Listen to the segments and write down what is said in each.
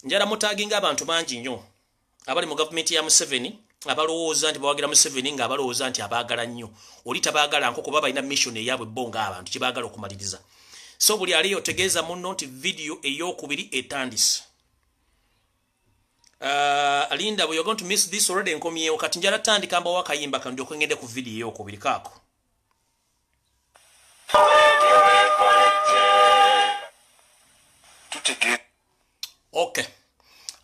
Njala mutaginga abantu bangi nnyo abali mu gavumenti ya Museveni, abalowooza nti bawagira Museveni, nga abalowooza nti abaagala nnyo. Oli tabaagala nkoko, baba balina mission eyaabwe bo ng'abantu kyebaagala okumaliriza. So buli aliyo otegeeza munno nti vidiyo eyokubiri etandise. Linda, you're going to miss this already. Nkomyewo kati, njala tandika mbawo akayimba kandyoke ngende ku vidiyo eyokubiri kaako. Okay,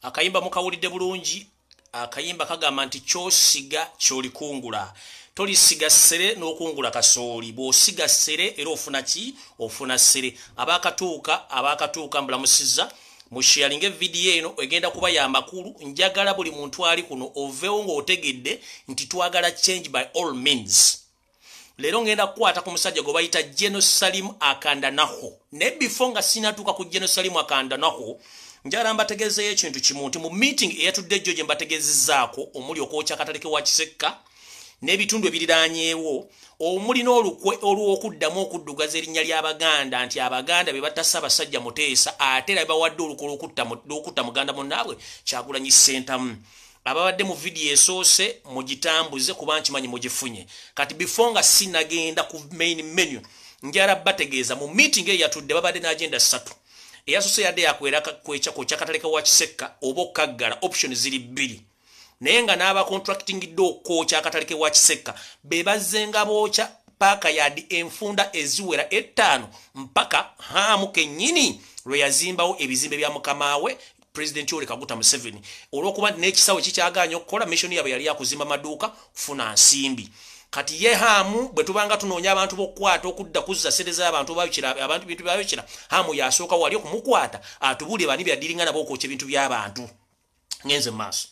akayimba mukawulidde bulungi. Akayimba kagamba nti kyosiga kyolikungula. Tolisiga ssere n'okungula kasooli. Bw'osiga ssere era ofuna ki? Ofuna ssere. Abakatuuka, abakatuuka, mbulamusiza. Musharinge vidiyo eno, egenda kuba ya makulu. Njagala buli muntu ali kuno oveewo ng'otegedde nti twagala change by all means. Leero ngenda kukwata ku musajja gwe bayita General Salim Akandwanaho. Naye before nga sinatuuka ku General Salim Akandwanaho, njagala mbategeezeyo ekintu kimu, nti mu meeting eyatudde ejjo gye mbategeezezzaako, omuli okwokya akatale ke wa Kisekka n'ebitundu ebiriraanyeewo, omuli n'olukwe olw'okuddamu okuddugaza erinnya ly'Abaganda, nti Abaganda be batta Ssaabasajja Muteesa, ate era bawadde olukwe olw'okutta muganda munnaabwe Kyagulanyi Ssentamu. Ababadde mu vidiyo esoose mugitambuze, kuba nkimanyi mugifunye. Kati before nga sinagenda ku main menu, njala bategeeza mu meeting eyo yatudde babadde n'agenda ssatu. Eyasoose yadde yakwera kwokya katale wa Kisekka oba okkaggala. Option ziri bbiri, naye nga n'abacontractingidde okwokya akatale ke wa Kisekka be bazzenga bookya paaka yadi enfunda eziwera 5 mpaka Hamu kennyini lwe yazimbawo ebizimbe bya mukamaawe President Yoweri Kaguta Museveni. Olw'okuba n'ekisawo kikyagaanye okukola, mission yaabwe yali yakuzimba maduuka kufuna nsimbi. Kati ye Hamu, bwe tubanga tunoonya abantu b'okukwata okudda kuzza ssente z'abantu babikira abantu bintu byabikira, Hamu yasooka wali okumukwata atubuulire bani byaddiringa nabo okwokya ebintu by'abantu. Ngenze mu maaso.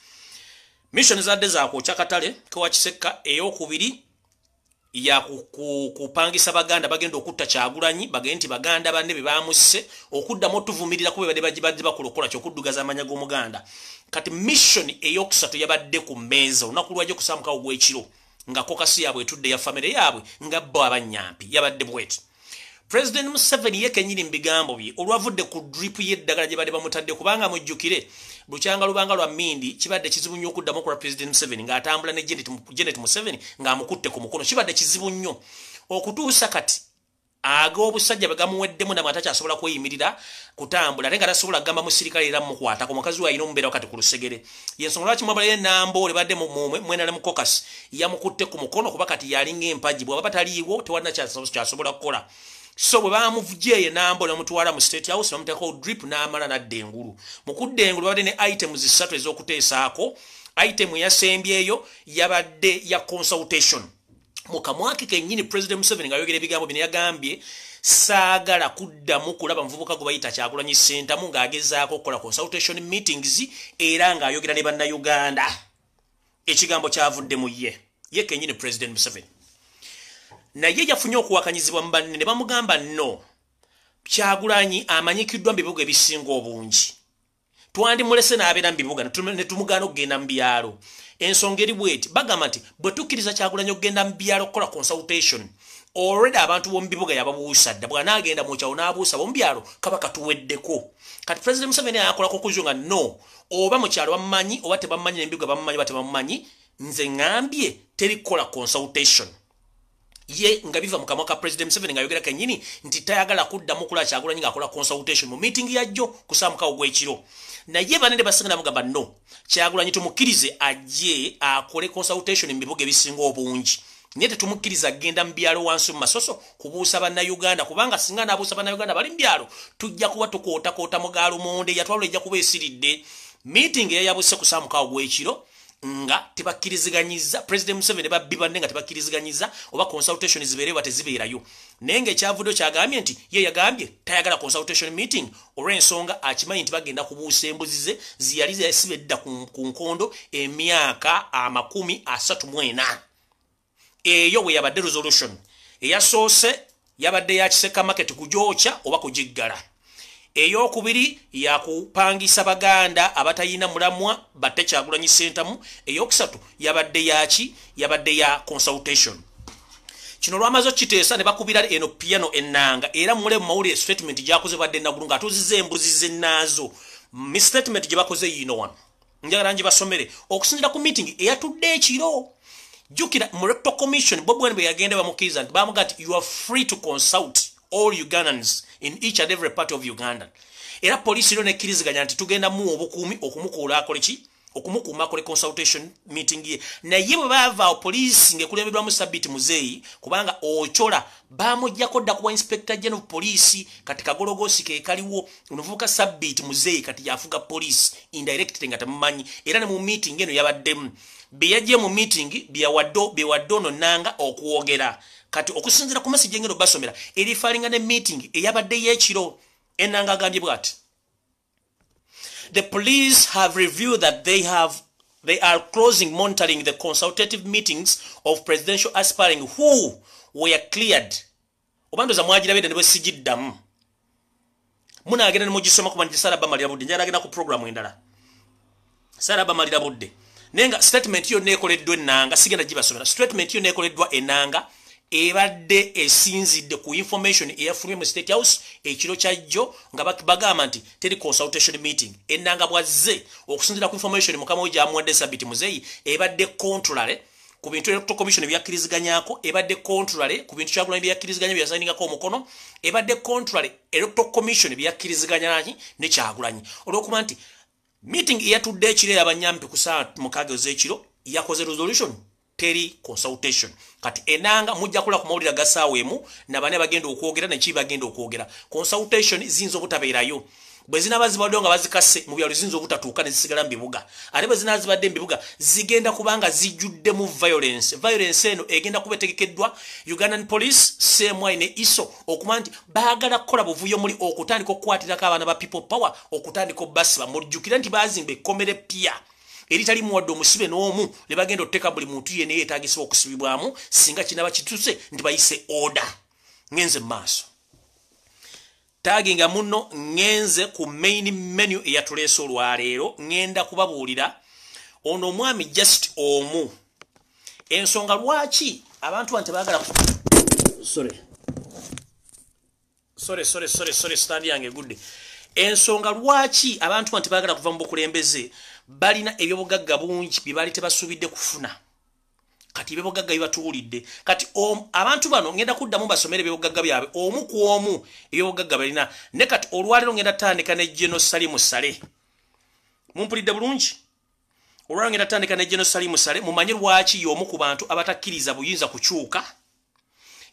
Mission zadde zakwokya katale kewa Kisekka, eyokubiri ya kupangisa Baganda bagenda okutta Kyagulanyi, bagende nti baganda banne be bamusse, okuddamu otuvumirira kuba badde badde bakola okukola kyokuddugaza amanya g'Omuganda. Kati mission eyokusatu yabadde ku mmeeza olunaku lwajja okusaamukawo gw'ekiro, nga caucus yaabwe etudde ya famire yaabwe, nga bo abanyampi, yabadde bweti. President Museveni ye kennyini mu bigambo bye olwavudde ku drip y'eddagala gye badde bamutadde, kubanga mujjukire lukyanga lubanga lwa mindi, kibadde kizibu nnyo okuddamu okola President Museveni ng'atambula ne Janet Museveni ng'amukutte ku mukono. Kibadde kizibu nnyo okutuusa kati ag'obusajja bwe gamuweddemu, namwe atakyasobola kweyimirira kutambula, ate nga tasobola kugamba musirikale era mukwatako. Mukazi we alina omubeerawo kati ku lusegere. Yensonga lwaki mwabalayo Namboole badde mwenale mu caucus yamukutte ku mukono, kuba kati yalinga empagi, bw'aba bataliiwo tewalina kyasobola kukola. So bwe bamuvugyeyo Namboole bamutwala mu State House, bamuteekako drip n'amala n'adda engulu. Mu kudda engulu babadde ne items ssatu ez'okuteesaako. Item eyasembyeyo yabadde ya consultation. Mu kamwake kennyini President Museveni ng'ayogera ebigambo bino yagambye, "Saagala kuddamu kulaba muvubuka gwe bayita Kyagulanyi Ssentamu ng'agezaako okukola consultation meetings era ng'ayogera ne Bannayuganda." Ekigambo kyavudde mu ye, ye kennyini President Museveni. Naye yafunye okuwakanyizibwa mu banne ne bamugamba, "No, Kyagulanyi amanyikiddwa mu bibuga ebisinga obungi, twandimulese n'abeera mu bibuga ne tumugaana okugenda mu byalo." Ensonga eri bweti, bagamba nti bwe tukkiriza Kyagulanyi okugenda mu byalo okukola consultation, already abantu b'omu bibuga yababuusa dda, bw'anaagenda mu kyalo n'abuusa b'omu byalo kaba katuweddeko. Kati President Museveni akola conclusion nga no, oba mu kyalo bamumanyi oba tebamumanyi, n'ebibuga bamumanyi oba tebamumanyi, nze ŋŋambye teri kukola consultation. Ye nga biva mu kamwa ka President Museveni ng'ayogera kennyini nti tayagala kuddamu kulaba Kyagulanyi ng'akola consultation mu meeting yajjo kusaamukawo gw'ekiro. Naye banene basinga namugamba, "No, Kyagulanyi tumukkirize ajje akole consultation mu bibuga ebisinga obungi, naye tetumukkiriza agenda mu byalo wansi mu masoso kubuusa Bannayuganda, kubanga singa naabuusa Bannayuganda bali mu byalo, tujja kuba tukootakoota mu gaalumonde yatwalula, ejja kuba esiridde." Meeting eyayabuse ku saamukawo gw'ekiro nga tebakkiriziganyiza, President Museveni babbi banne nga tebakkiriziganyiza oba consultation zibeereyo ba tezibeerayo. Naye ng'ekyavuddeyo kyagambye nti ye yagambye tayagala consultation meeting olw'ensonga akimanyi nti bagenda kubuusa embuzi ze ziyali zasiba edda ku nkondo emyaka 34. Eyo bwe yabadde resolution eyasoose, yabadde ya Kisekka Market kugyokya oba kugiggala. Eyokubiri yakupangisa Baganda abatayina mulamwa batte Kyagulanyi Ssentamu. Eyokusatu yabadde yaki? Yabadde ya consultation. Kino lwamaze okiteesa ne bakubira eno piano ennanga, era mule mu mawulire statement gyakoze badde Nagulu ng'atuuziza embuzi zennaazo. Misstatement gye bakoze yiino wano, njagala ngibasomere okusinziira ku meeting eyatudde ekiro. Jjukira mu Electoral Commission, Bobi Wine bwe yagenda bamukkiriza nti bamuga nti you are free to consult all Ugandans in each and every part of Uganda. Era poliisi ero nekkiriziganya nti tugenda muwa obukuumi okumukuula akole ki, okumukuuma akole consultation meeting ye. Naye bwe baava awo, poliisi ng'ekulemberwamu Sabiti Muzeeyi, kubanga Ochola bamuggyako dda kuba Inspector General Police, kati kagologosi ke kaliwo omuvubuka Sabiti Muzeeyi, kati yafuga poliisi indirectly nga temumanyi. Era ne mu meeting eno yabaddemu, bye yajje mu meeting byewadde ono nanga okwogera. Kati okusinziira ku message engeno basomera erifalinga ne meeting eyabaddeyo ekiro, Enanga agambye bw'ati: "The police have reviewed that they are closing monitoring the consultative meetings of presidential aspiring who were cleared." Oba ndoza mwagirabye ne bwe sigiddamu, munaagenda ne mugisoma, kuba nti bamalira budde. Njagala agenda ku programu endala, sara bamalira budde. Naye nga statement yonna ekoleddwa Enanga, sigenda gibasomera. Statement yonna ekoleddwa Enanga ebadde esinzidde ku information eyafulumye mu State House ekiro kyajjo, nga bagamba nti teri consultation meeting. Enanga bwazze okusinzira ku information mukama we gyamuwadde Sabiti Muzeyi, ebadde contrary ku bintu Electoral Commission byakkiriziganyako, ebadde contrary ku bintu Kyagulanyi byakkiriziganya byasayiningako omukono, ebadde contrary Electoral Commission byakkiriziganya ne Kyagulanyi, olwokuba nti meeting eyatudde ekiro ey'abanyampi ku saa 6 ez'ekiro yakoze resolution, teri consultation. Kati Enanga mujja kula ku mawulire ga ssaawa 1 nabane bagenda okwogera neki bagenda okwogera. Consultation ziyinza obutabeerayo. Bwe zinaaba zibaddewo nga bazikase mu byalo, ziyinza obutatuuka ne zisigala mu bibuga. Ate bwe zinaaba zibadde mu bibuga, zigenda kubanga zijjuddemu violence. Violence eno egenda kuba etegekeddwa Ugandan Police, CMI ne ISO, okuba nti baagala kukola buvuyo muli okutandika okukwatirako abaana ba People Power, okutandika obbasiba. Mujjukire nti baazimba ekkomera eppya eritali muwadde omusibe n'omu, ne bagenda otuteeka buli muntu yenna yeetagisibwa okusibibwamu singa kinaba kituse nti bayise order. Ngenze mu maaso, taginga muno. Ŋŋenze ku main menu eyatuleese olwaleero. Ŋŋenda kubabuulira ono omwami just omu, ensonga lwaki abantu bano tebaagala. Sorry, sorry, sorry, sorry, sorry, stand yange egudde. Ensonga lwaki abantu bano tebaagala kuva mu bukulembeze: balina ebyobugagga bungi bye baali tebasuubidde kufuna. Kati ebyobugagga bibatuwulidde. Kati abantu bano ngenda kuddamu basomere ebyobugagga byabwe omu ku omu, ebyobugagga balina. Ne kati olwaleero ngenda tandika ne General Salimu Sale. Mumpulidde bulungi? Olwaleero ngenda tandika ne General Salimu Sale, mumanye lwaki y'omu ku bantu abatakkiriza buyinza kukyuka,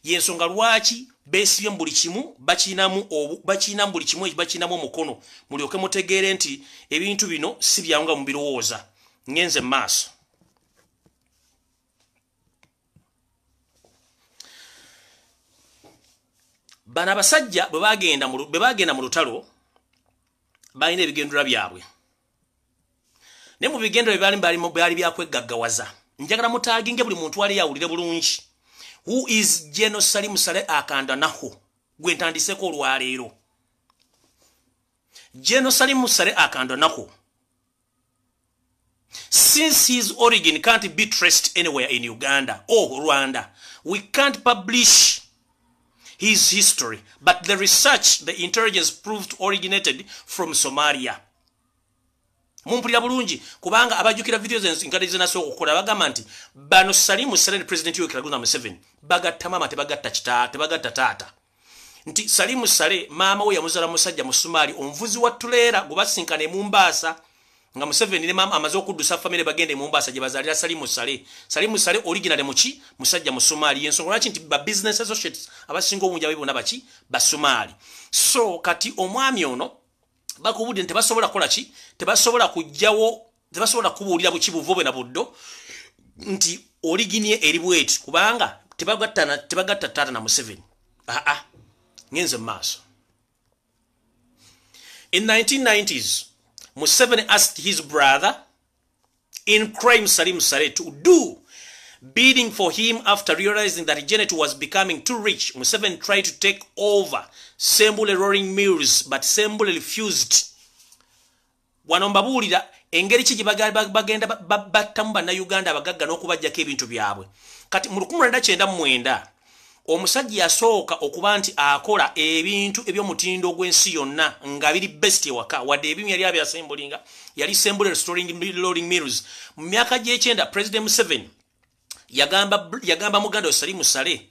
yensonga lwaki beesibye mu buli kimu, bakirinamu buli kimu, bakirinamu omukono. Mulyoke mutegeere nti ebintu bino si byangu nga mubirowooza. Ngenze mu maaso. Bano abasajja bwe bagenda mu lutalo, balina ebigendera byabwe, naye mu bigendera bye baali byakwegaggawaza. Njagala mutaginge buli muntu ali yawulire bulungi. Who is General Salim Saleh Akandanaho gwe ntandiseko olwaleero? General Salim Saleh Akandanaho, since his origin can't be traced anywhere in Uganda or Rwanda, we can't publish his history, but the research, the intelligence proved originated from Somalia. Mumpulira bulungi? Kubanga abajjukira video enkadde zenasooka okukola, bagamba nti bano Salimu Saleh ne President Yoweri Kaguta Museveni bagatta maama, tebagatta kita, tebagatta taata. Nti Salimu Saleh maama we yamuzaala musajja Musumaali, omuvuzi wa tuleera gwe basinkana e Mumbaasa, nga Museveni ne maama amaze okuddusa famire, bagenda e Mumbaasa gye bazaalira Salimu Saleh. Salimu Saleh original muki? Musajja Musumaali. Yensonga lwaki nti ba business associates abasinga obungi abe bonna baki? Basumaali. So kati omwami ono bakubudde nti tebasobola kukola ki, tebasobola kujjawo, tebasobola kubuulira buki buvo bwe na buddo nti origin ye eri bweti, kubanga tebagatta taata na Museveni. Aa, ngenze mu maaso. In 1990s, Museveni asked his brother in crime, Salim Saleh, to do bidding for him after realizing that Janet was becoming too rich. Museveni tried to take over Sembule Rolling Mills, but Sembule refused. Wano mbabuulira engeri ki gye bagenda battamu Bannayuganda abagagga n'okubajjako ebintu byabwe. Kati mu 1999, Omusajja yasooka okuba nti akola ebintu eby'omutindo gw'ensi yonna nga biri best ewaka, wadde ebimu yali abyasembulinga. Yali Sembule Rolling Mills. Mu myaka gy'ekyenda, President Museveni yagamba muganda we Salimu Saleh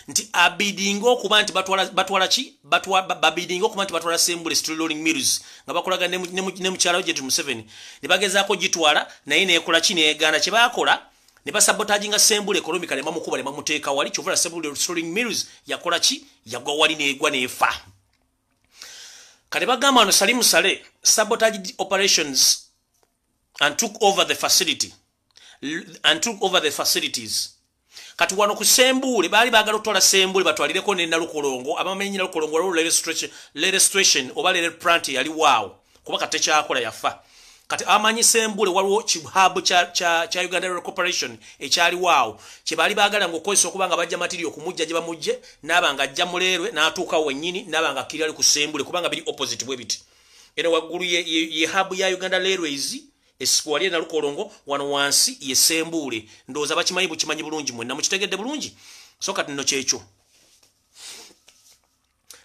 nti abidinga okuba nti batwala ki, babidinga okuba nti batwala Sembule Steel Rolling Mills nga bakolaga ne mukyala we Janet Museveni. Ne bagezaako gitwala, naye neekola ki? Neegaana. Kye baakola, ne basabotaginga Sembule economically, ne bamukuba ne bamuteeka wali. Kyovula Sembule Rolling Mills yakola ki? Yagwa wali, neegwa, neefa. Kati bagamba wano, Salimu Saleh sabotaged operations and took over the facilities. Kati wano ku Sembule baali baagala okutwala Sembule batwalireko ne Nalukolongo. Abamanyi Nalukolongo, waliwo rail station oba rail plant yali waawo, kuba kati tekyakola, yafa. Kati amanyi Sembule, waliwo kihub kya Uganda Rail Corporation ekyaliwo awo, kye baali baagala ngaokukozesa okuba nga bajja material okumujja gye bamugje, naaba nga ajja muleerwe n'atuuka wennyini, naaba nga akkirira ali ku Sembule, kubanga biri opposite bwe biti. Eno waggulu ye hub ya Uganda Railways wali e Nalukolongo, wano wansi ye Sembule. Ndowooza bakimanyi, bukimanyi bulungi, mwenna mukitegedde bulungi. So kati nno kyekyo.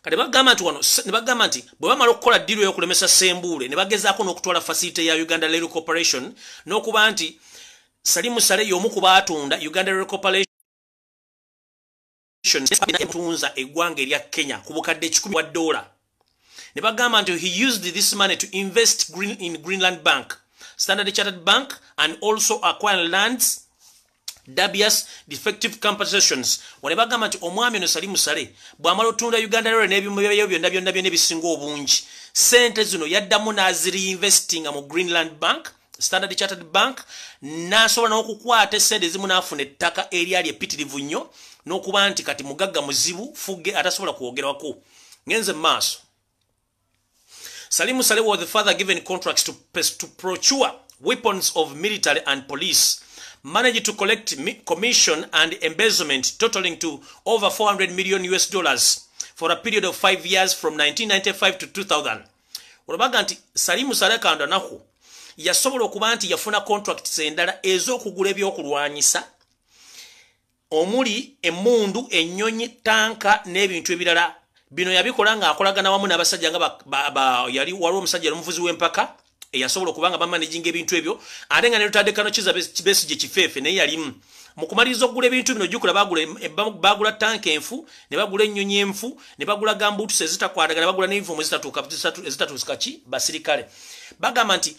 Kati bagamba nti wano ne bagamba nti bwe bamala okukola deal ey'okulemesa Sembule, ne bagezaako n'okutwala facility ya Uganda Rail Corporation, n'okuba nti Salimu Saleh y'omu ku baatunda Uganda Rail Corporation, tunza eggwanga erya Kenya ku bukadde 100 wa dola. Ne bagamba nti he used this money to invest in Greenland Bank, Standard Chartered Bank and also acquire lands, dubious defective compensations. Wane bagamba nti omwami ono Salimu Saleh bw'amala otunda Uganda Rail n'ebimu byayo byonna byonna byonna ebisinga obungi, sente zino yaddamu n'azireinvestinga mu Greenland Bank, Standard Chartered Bank, n'asobola n'okukwata esente ezimu n'afuna ettaka eryali epitirivu nnyo, n'okuba nti kati mugagga muzibu fugge atasobola kwogerwako. Ngenze mu maaso. Salimu Saleh was the father given contracts to procure weapons of military and police, managed to collect commission and embezzlement totaling to over 400 million US dollars for a period of 5 years from 1995 to 2000. Olwabaga nti Salimu Saleh Kandanaku yasobola okuba nti yafuna contracts endala ez'okugula ebyokulwanyisa omuli emmundu, ennyonyi, tanka n'ebintu ebirala. Bino yabikola ng'akolagana wamu n'abasajja nga yali waliwo omusajja omuvuzi w'empaka eyasobola okuba nga bamanaginga ebintu ebyo, ate nga ne retired Colonel Kiza Besigye Kifeefe naye yalimu. Mu kumaliriza okugula ebintu bino, jjukira bagula tanka enfu, ne bagula ennyonyi enfu, ne bagula gumboots ezitakwatagana, ne bagula n'envumu ezitatuuka ki basirikale. Bagamba nti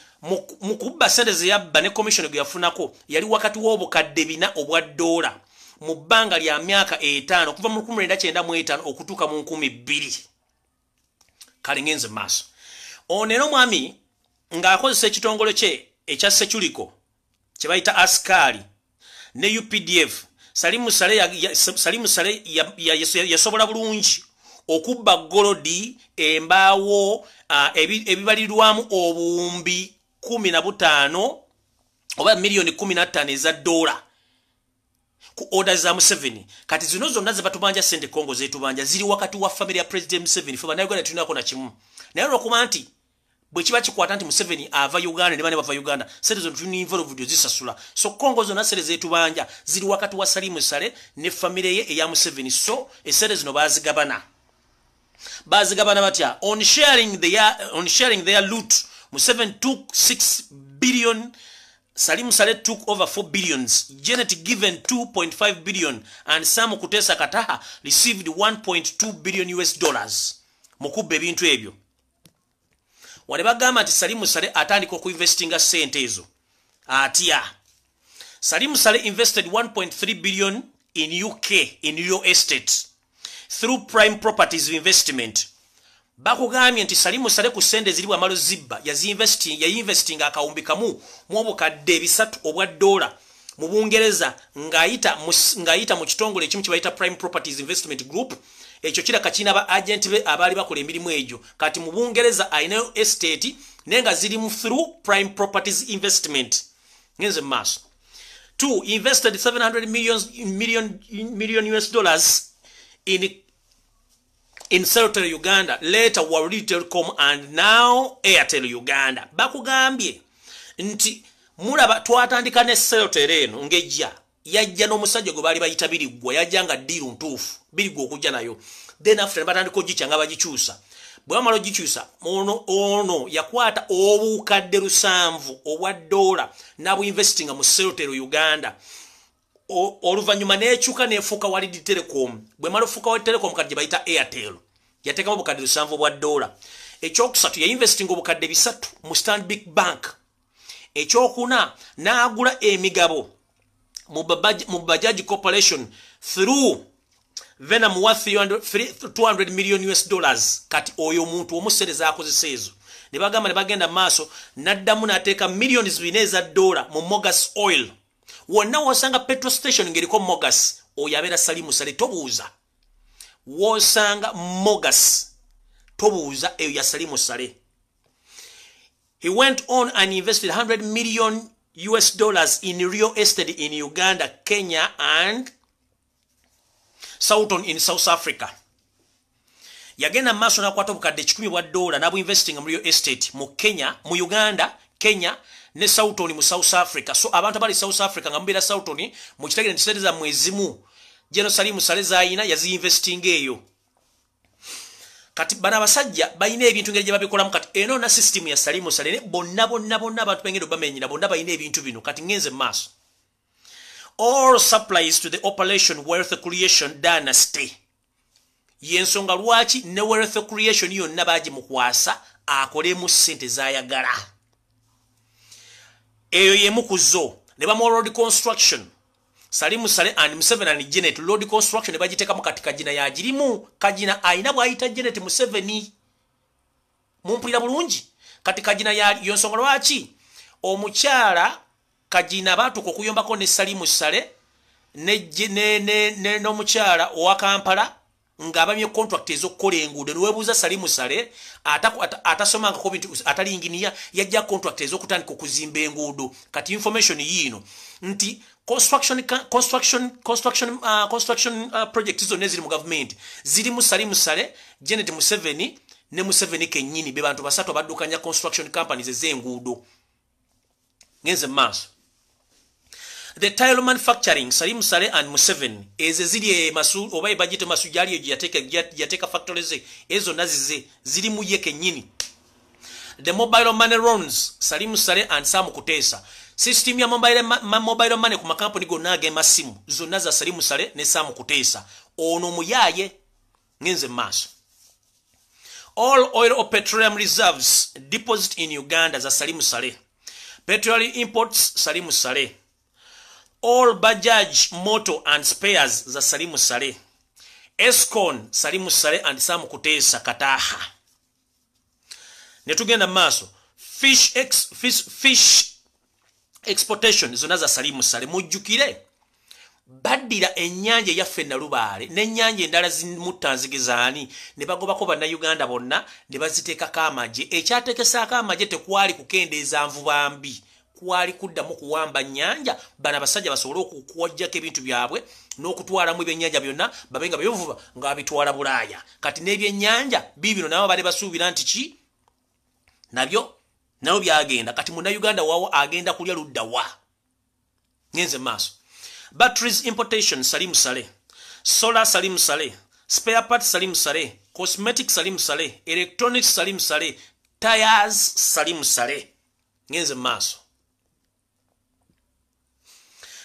mu kubba sente ze yabba ne commission gwe yafunako yali wakati w'obukadde 400 obwa ddoola mu bbanga lya myaka 5, okuva mu 1995 okutuuka mu 2000. Kale ngenze maaso. Ono era omwami ng'akozesa ekitongole kye ekya Securico kye bayita Askaali ne UPDF, Salimu Saleh yasobola bulungi okubba gold, embaawo, ebibalirwamu obuwumbi 15 oba miliyoni 15 eza ddoola ku order za Museveni. Kati zino zonna ze batubanja, sente Kongo zetubanja, ziri wakati wa family ya President Museveni. Fe Bannayuganda tulinako na kimu, naye olwokuba nti bwe kiba kikwata nti Museveni ava Uganda ne bane bava Uganda, sente zino tulina involved zisasula. So Kongo zonna sente zetubanja ziri wakati wa Salimu Saleh ne family ye eya Museveni. So esente zino bazigabana. Bazigabana batya? On sharing their loot, Museveni took 6 billion, Salim Saleh took over 4 billions, Janet given 2.5 billion and Sam Kutesa Kataha received 1.2 billion US dollars. Mukubba ebintu ebyo, wale bagamba nti Salimu Saleh atandika okuinvestinga sente ezo atya? Salimu Saleh invested 1.3 billion in UK in real estate through Prime Properties Investment. Bakugambye nti Salimu Saleh ku sente ziri bwamalo zibba yainvestinga 1,300,000 obwa dola mu Bungereza ng'ayita mu kitongole ekimu kye bayita Prime Properties Investment Group. Ekyo kiraka kirina ba agent be abaali bakola emirimu egyo. Kati mu Bungereza ayinayo estate, naye nga ziri mu through Prime Properties Investment. Ngenze mu maaso. Two, invested 700 million US dollars in Celtel Uganda, later Warid Telecom and now Airtel Uganda. Bakugambye nti mulaba twatandika ne Celtel eno ng'ejja. Yajja n'omusajja gwe baali bayita Biriggwa, yajja nga deal ntuufu, Biriggwa okujja nayo. Then after ne batandika ogikya nga bagikyusa. Bwe bamala ogikyusa, ono yakwata obukadde 700 obwa dola n'abuinvestinga mu Celtel Uganda. Oluvannyuma n'ekyuka n'efuuka World Telecom. Bwe mala ofuuka World Telecom, kati gye bayita Airtel. Yateekamu obukadde 700 obwa dola. Ekyokusatu, yainvestinga obukadde 300 mu Stanbic Bank. Ekyokuna, n'agula emigabo mu Bajaj Corporation through Venam worth 200 million US dollars. Kati oyo omuntu omusere zakozesa ezo. Ne bagamba ne bagenda maaso, n'addamu n'ateeka millions 4 eza dola mu Mogas Oil. Wonna wosanga petrol station ng'eriko Mogas, oyo abeera Salimu Sale, tobuuza. Wosanga Mogas, tobuuza, eyo ya Salimu Sale. He went on and invested 100 million US dollars in real estate in Uganda, Kenya and Southern in South Africa. Yagenda maaso n'akwata obukadde 100 bwa dola n'abuinvestinga mu real estate mu Kenya, mu Uganda, Kenya ne Southern mu South Africa. So abantu abali South Africa nga mubeera Southern, mukitegere nti sente zammwe ezimu General Salimu Sale z'ayina yaziinvestinga eyo. Kati bano abasajja balina ebintu ngeri gye babikolamu. Kati eno na system ya Salimu Sale ne bonna bonna bonna abantu bengendo bamenyera bonna balina ebintu bino. Kati ngenze mu maaso. All supplies to the Operation Wealth Creation Dynasty. Yensonga lwaki ne wealth creation yonna bagimukwasa akolemu ssente z'ayagala. Eyo yemu ku zo. Ne bamuwa road construction. Salimu Sale and Museveni and Janet, road construction ne bagiteekamu. Kati Kagina yagirimu. Kagina ayina bw'ayita Janet Museveni. Mumpulira bulungi? Kati Kagina yonsonga lwaki omukyala Kagina baatuuka okuyombako ne Salimu Sale n'omukyala owa Kampala ng'abamye contract ez'okukola enguudo. Neweebuuza Salimu Sale atasomangako bintu, atali inginiya, yajja contract ez'okutandika okuzimba enguudo. Kati information yiino nti construction project zonna eziri mu gavumenti zirimu Salimu Sale, Janet Museveni ne Museveni kennyini. Be bantu basatu abaddukanya construction companies ez'enguudo. Ngenze mu maaso. The tile manufacturing, Salim Saleh and Museveni. Ezo ziri e Masu oba ebajite Masu gyali eyo yateeka factory ze, ezo zonna zize ziri mu ye kennyini. The mobile money loans, Salim Saleh and Sam Kutesa. System ya mobile money ku makampuni gonna ag'emasimu zonna za Salim Saleh ne Sam Kutesa. Ono muyaaye. Ngenze mu maaso. All oil or petroleum reserves deposit in Uganda za Salim Saleh. Petroleum imports, Salim Saleh. All Bajaj motor and spares za Salimu Saleh. Escon, Salimu Saleh and Sam Kutesa Kataha. Ne tugenda maaso. Fish exportation zonna za Salimu Saleh. Mujjukire baddira ennyanja eyaffe Nalubaale n'ennyanja endala zimuttanzigizaani ne bagobako Bannayuganda bonna ne baziteekako amagye. Ekyateekesaako amagye tekwali kukendeeza nvuba mbi, kwali kuddamu kuwamba nnyanja, bano abasajja basobole okuwajjako ebintu byabwe n'okutwalamu ebyennyanja byonna, babe nga byebuvuba nga babitwala Bulaaya. Kati n'ebyennyanja biibino nabo bali basuubira nti ki nabyo nabyo byagenda. Kati Munnayuganda waawo agenda kulya ludda wa? Ngenze maaso. Batteries importation, Salim Saleh. Solar, Salim Saleh. Spare parts, Salim Saleh. Cosmetics, Salim Saleh. Electronics, Salim Saleh. Tires, Salim Saleh. Ngenze maaso.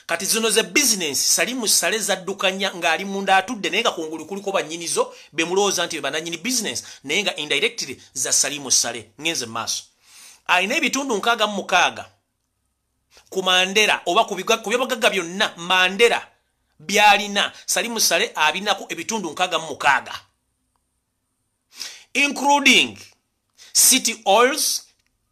Kati zino ze business Salimu Saleh zaddukanya ng'ali munda atudde, naye nga kungulu kuliko bannyinizo be mulowooza nti be bannannyini business, naye nga indirectly za Salimu Saleh. Ngenze maaso. Alina ebitundu 66 ku Mandera oba ku byabagagga byonna Mandera byalina, Salimu Saleh abinako ebitundu 66, including City Oils,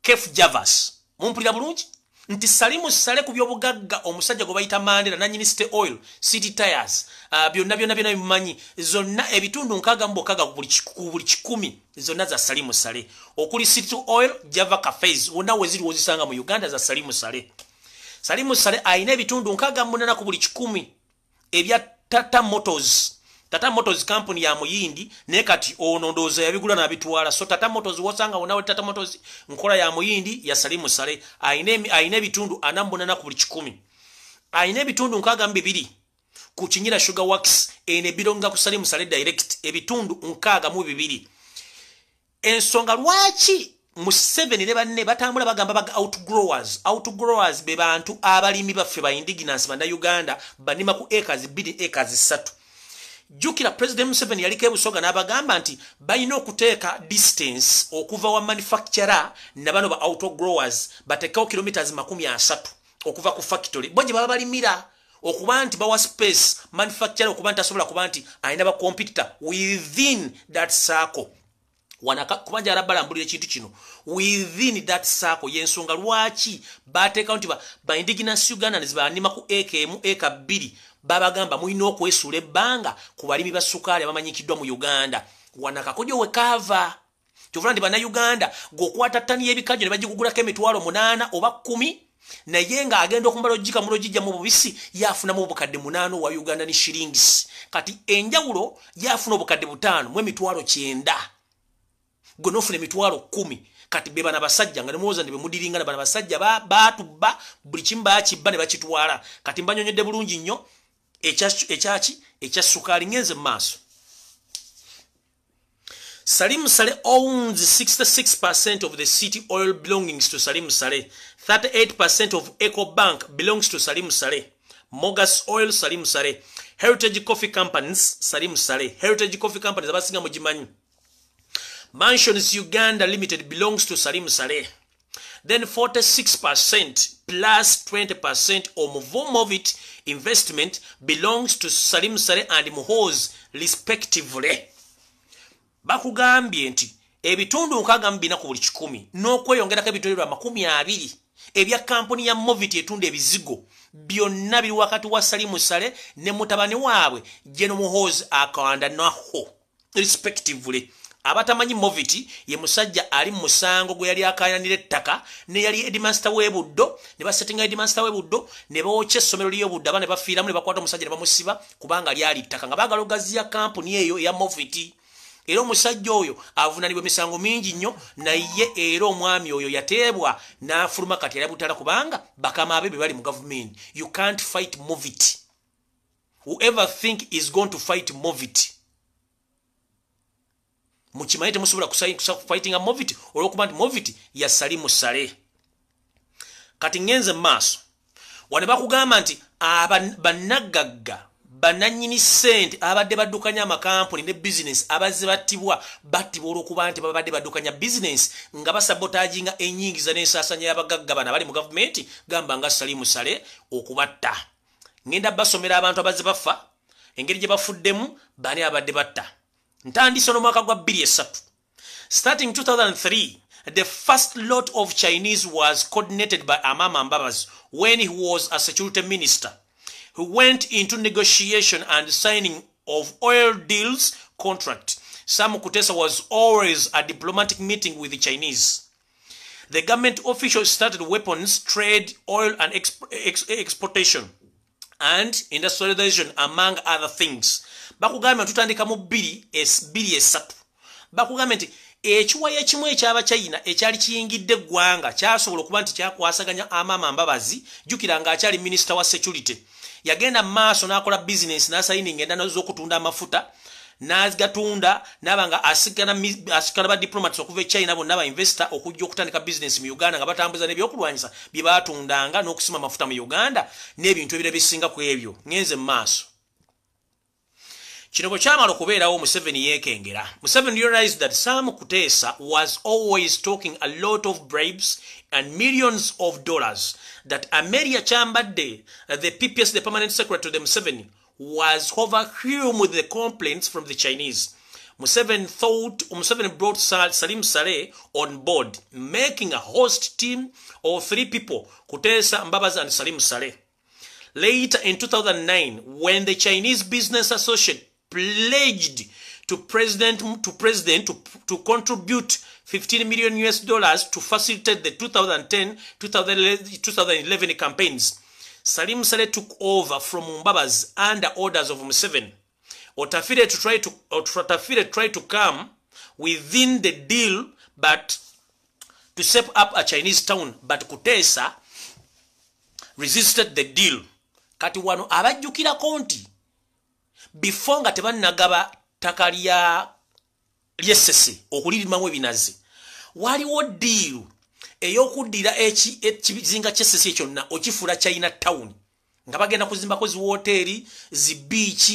Kef Javas. Mumpulira bulungi nti Salimu Saleh ku byobugagga omusajja gwe bayita Mandela, nanyini City Oil, City Tires, byonna byonna byonna bimumanyi, zonna ebitundu 66 ku buli 100 zonna za Salimu Saleh, okuli City Oil, Java Cafes, wonna weziri wozisanga mu Uganda za Salimu Saleh. Salimu Saleh alina ebitundu 68 ku buli 100 ebya Tata Motors. Tata Motors company ya muyindi, naye kati ono ndowooza yabigula n'abitwala. So Tata Motors wosanga wonna Tata Motors nkola ya muyindi ya Salimu Saleh. Alina ebitundu 48 ku buli 100. Alina ebitundu 62 ku Kinyira Sugar Works, eno ebironga ku Salim Saleh direct, ebitundu 62. Ensonga lwaki Museveni ne banne batambula bagamba baga outgrowers. Outgrowers be bantu abalimi baffe ba indigenous bannayuganda banima ku acres 2, acres 3. Jjukira President Museveni yaliko ebusoga n'abagamba nti balina okuteeka distance okuva wa manufacturer na bano ba outgrowers, bateekawo kilometers 30 okuva ku factory bo gye baba balimira, okuba nti bawa space manufacturer okuba nti asobola kuba nti alina ba competitor within that circle. Kuba njala balambulira ekintu kino within that circle. Yensonga lwaki bateekawo nti ba indigenous Ugandans banima ku eka 1, eka 2, babagamba mulina okwesuula ebbanga ku balimi ba sukaali abamanyikiddwa mu Uganda. Wano akakodyo we kaava kyovula nti bannayuganda gweokwata ttani y'ebikajjo ne bagigugulako 800,000 oba 10, naye ng'agenda okumala ogikamula ogijja mu bubisi yafunamu obukadde 8 owa Uganda ne shillings. Kati enjawulo yafuna obukadde 5 mu 90,000, gwe n'ofuna 10,000. Kati be bana basajja nga nemuwoza nti bemudiringa na bana basajja baatubba buli kimu, bakibba ne bakitwala. Kati mbanyonyodde bulungi nnyo ekyaki ekya sukaali. Ngenze mu maaso. Salim Saleh owns 66% of the City Oil belongings to Salim Saleh. 38% of Eco Bank belongs to Salim Saleh. Mogas Oil, Salim Saleh. Heritage Coffee Companies, Salim Saleh. Heritage Coffee Companies abasinga mugimanyi. Mansions Uganda Limited belongs to Salim Saleh. Then 46% plus 20% of Movit investment belongs to Salim Saleh and Muhoozi respectively. Bakugambye nti ebitundu 64 ku buli 100 n'okweyongerako ebitundu 20 ebya kampuni ya Movit etunda ebizigo byonna biri wakati wa Salim Saleh ne mutabani waabwe General Muhoozi Akanda naho respectively. Abatamanyi Movit ye musajja ali mu musango gwe yali akayanira ettaka ne yali headmaster w'ebuddo, ne basettinga headmaster w'ebuddo ne bookya essomero ly'ebuddo, abaana ne bafiiramu, ne bakwata omusajja ne bamusiba kubanga lyali ttaka nga baagala ogaziya kampuni eyo eya Movit. Era omusajja oyo avunaanibwa emisango mingi nnyo, naye era omwami oyo yateebwa n'afuluma, kati yali butala kubanga bakama be be bali mu gavumenti. You can't fight Movit. Whoever think is going to fight Movit, mukimanyi temusobola kufightinga Movit olw'okuba nti Movit ya Salim Saleh. Kati ngenze mu maaso. Wano bakugamba nti bannagagga bannannyini ssente abadde baddukanya amakampuni ne bizinesi abazze battibwa, battibwa olw'okuba nti babadde baddukanya bizinesi nga basabotaginga ennyingiza n'ensaasanya y'abagagga bano abali mu gavumenti, gamba nga Salim Saleh okubatta. Ngenda basomera abantu abazze bafa, engeri gye bafuddemu, bani abadde batta. Ntandise n'omwaka gwa 2003. Starting 2003, the first lot of Chinese was coordinated by Amama Mbabazi when he was a security minister, who went into negotiation and signing of oil deals contract. Sam Kutesa was always a diplomatic meeting with the Chinese. The government officials started weapons trade, oil and exportation and industrialization, among other things. Bakugambye tutandika mu 2003. Bakugambye nti ekiwayo ekimu ekyabachina ekyali kiyingidde eggwanga kyasobola okuba nti kyakwasaganya Amama Mbabazi, jjukira ng'akyali minisita wa security. Yagenda mu maaso n'akola bizinesi n'asayininga endano z'okutunda amafuta n'agatunda, n'aba nga asikana ba diplomats okuva e China bonna ba investor okujja okutandika bizinesi mu Uganda nga batambuza n'ebyokulwanyisa bye baatundanga n'okusima amafuta mu Uganda n'ebintu ebirala bisinga ku ebyo. Ngenze mu maaso. Kino bwe kyamala okubeerawo, Museveni yeekengera. Museveni realized that Sam Kutesa was always talking a lot of bribes and millions of dollars, that Amelia Kyambadde, the PPS, the permanent secretary to the Museveni, was overwhelmed with the complaints from the Chinese. Museveni thought Museveni brought Salim Saleh on board, making a host team of three people, Kutesa, Mbabazi and Salim Saleh. Later in 2009, when the Chinese Business Associate pledged to president to contribute 15 million US dollars to facilitate the 2010 2011 campaigns, Salim Saleh took over from Mbabazi under orders of Museveni. Otafire tried to come within the deal, but to set up a Chinese town, but Kutesa resisted the deal. Kati wano abajjukirako nti before nga tebannagaba ttaka lya ly'essese okulirimamu ebinazi, waliwo deal ey'okuddira ekizinga ky'essese kyonna okifuula China Town, nga bagenda kuzimbako zi woteeri, zi beach,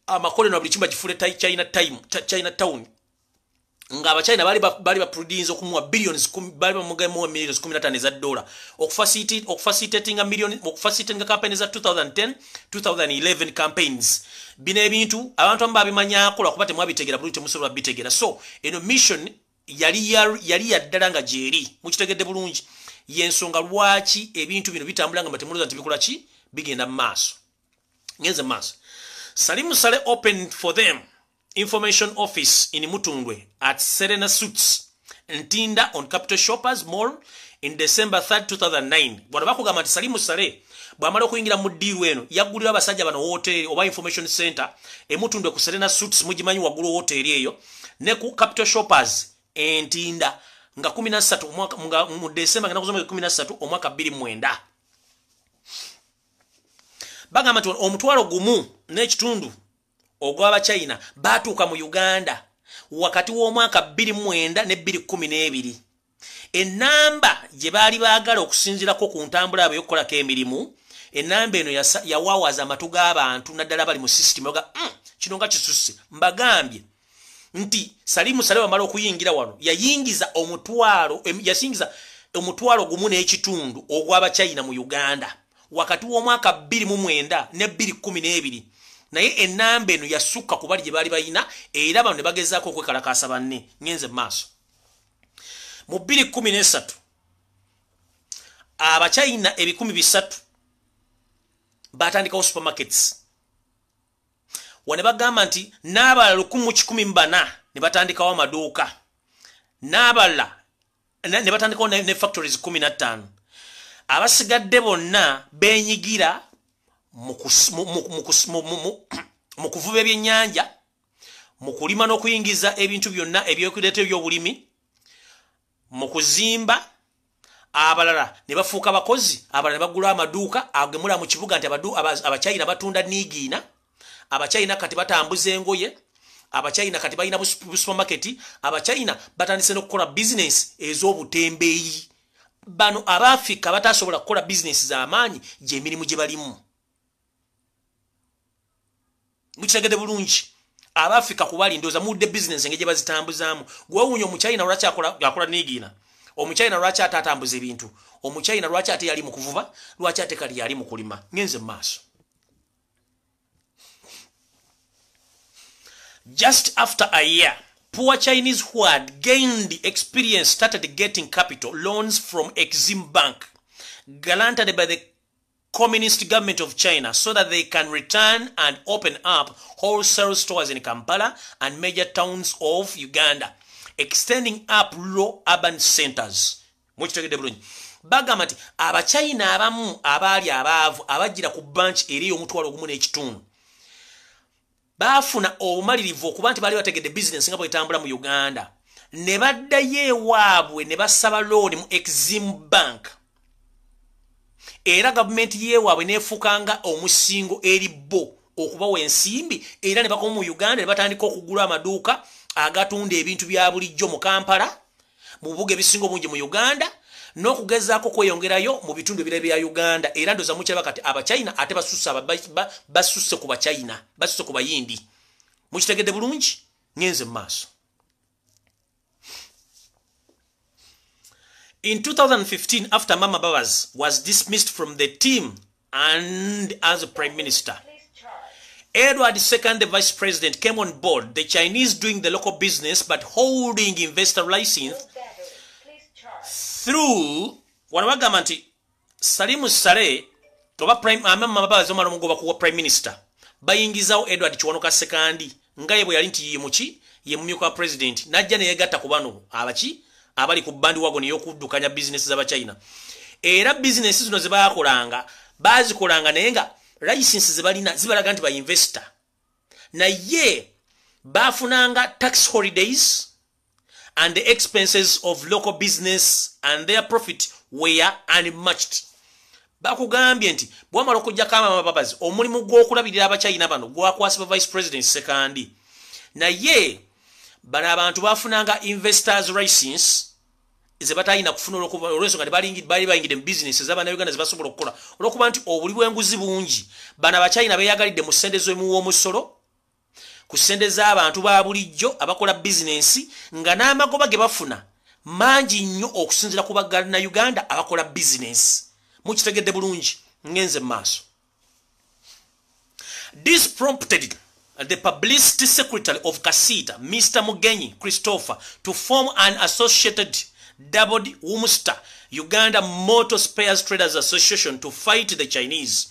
amakolero na buli kimu, bagifuule China Town, ng'abachina baali baprodinza okumuwa billions, baali bamugamuwa millions 15 eza dola okufacilitatinga million, okufacilitatinga campaign za 2010 2011 campaigns. Bino ebintu abantu abamu babimanyako lwakuba temwabitegera bulungi, temusobola bitegera. So eno mission yali yaddala nga gyeri, mukitegedde bulungi. Yensonga lwaki ebintu bino bitambula nga temulowooza nti bikola ki, bigenda mu maaso. Ngenze mu maaso. Salimu Sale opened for them information office in Mutundwe at Serena Suites Ntinda on Capital Shoppers Mall in December 3, 2009. Bwano bakugamba nti Salimu Sale bw'amala okuyingira mu deal eno, yaggulira abasajja bano hotel oba information center emutundwe ku Serena Suites, mugimanyi waggulu hotel eyo, ne ku Capital Shoppers Entinda nga 13 omwaka, nga mu December nga 13 omwaka 2009. Bagamba nti 1.5 million ogw'abachina baatuuka mu Uganda wakati w'omwaka 2009 ne 2012. Enamba gye baali baagala okusinziirako ku ntambula yaabwe ey'okukolako emirimu, enamba eno yawaawaza amatu g'abantu, naddala bali mu system ga kino nga kisusse. Mbagambye nti Salimu Sale bamala okuyingira wano, yayingiza omutwalo, yasingiza 1.5 million ogw'abachina mu Uganda wakati w'omwaka 2009 ne 2012. Naye enamba eno yasukka ku bali gye baali bayina, era bano ne bagezaako okwekalakaasa banne. Ngenze mu maaso. Mu 2013 abachina 300,000 batandikawo supermarkets. Wane bagamba nti n'abalala 1,104 ne batandikawo amaduuka, n'abalala ne batandikawo ne factories 15. Abasigadde bonna beenyigira mu kuvuba ebyennyanja, mu kulima n'okuyingiza ebintu byonna ebyokuleeta ebyobulimi, mu kuzimba. Abalala ne bafuuka bakozi, abalala ne bagula amaduuka agemula mu kibuga, nti abachina batunda niigiina, abachina kati batambuza engoye, abachina kati balina busupermarket, abachina batandise n'okukola bizinesi ez'obutembeeyi. Bano abaafrika batasobola kukola bizinesi z'amaanyi, gyemirimu gye balimu. Mukitegedde bulungi? Abaafrika kubali ndowooza muwudde bizinesi engeri gye bazitambuzaamu. Gwewuunya omuchina lwaki akola niigiina, omuchina lwaki ate atambuza ebintu, omuchina lwaki ate yali mu kuvuba, lwaki ate kali yali mu kulima. Ngenze mu maaso. Just after a year, poor Chinese who had gained experience started getting capital loans from Exim Bank, guaranteed by the Communist government of China, so that they can return and open up wholesale stores in Kampala and major towns of Uganda, extending up rural urban centers. Mukitegedde bulungi? Bagamba nti abachina abamu abaali abaavu abajjira ku banki eri 1.5 million baafuna obumalirivu okuba nti baali bategedde bizinesi nga bwetambula mu Uganda, ne baddayo ewaabwe ne basaba looni mu Exim Bank, era gavumenti yeewaabwe neefuukanga omusingo eri bo okubawa ensimbi, era ne bakoma mu Uganda ne batandika okugula amaduuka agatunda ebintu bya bulijjo mu Kampala, mu bibuga ebisinga obungi mu Uganda, n'okugezaako kweyongerayo mu bitundu ebirala bya Uganda. Era ndowooza mukiraba kati abachina ate basusse ku bachina, basusse ku bayindi. Mukitegedde bulungi? Ngenze mu maaso. In 2015, after Amama Mbabazi was dismissed from the team and as a prime minister, Edward II, the vice president, came on board, the Chinese doing the local business but holding investor license through. Wano bagamba nti Salimu Saleh oba prime Amama Mbabazi omala omugoba kuwa prime minister, bayingizawo Edward Kiwanuka Sekandi nga ye bwe yali nti ye muki, ye mumyuka wa president, najja ne yegatta ku bano abaki abali ku bandwagon ey'okuddukanya bizinesi z'abachina. Era bizinesi zino ze baakolanga, baazikolanga naye nga license ze balina zibalaga nti ba investor, naye baafunanga tax holidays and the expenses of local business, and their profit were unmatched. Bakugambye nti bwamala okuggyako Amama Mbabazi, omulimu gw'okulabirira Abachina bano gwakwasibwa Vice President Sekandi. Naye bano abantu bafunanga investors license ze batalina kufuna olw'ensonga baali bayingidde mu bizinesi ez'Abannayuganda ze basobola okukola, olw'okuba nti obuli bw'enguzi bungi. Bano Abachina beeyagalidde mu ssente z'omuwa omusolo, ku ssente z'abantu ba bulijjo abakola bizinensi, nga n'amagoba ge bafuna mangi nnyo okusinziira ku Bannayuganda abakola bizinensi. Mukitegedde bulungi? Ngenze mu maaso. This prompted the publicity secretary of KACITA, Mr. Mugenyi Christopher, to form an associated dubbed WMUSTA, Uganda Motor Spares Traders Association, to fight the Chinese.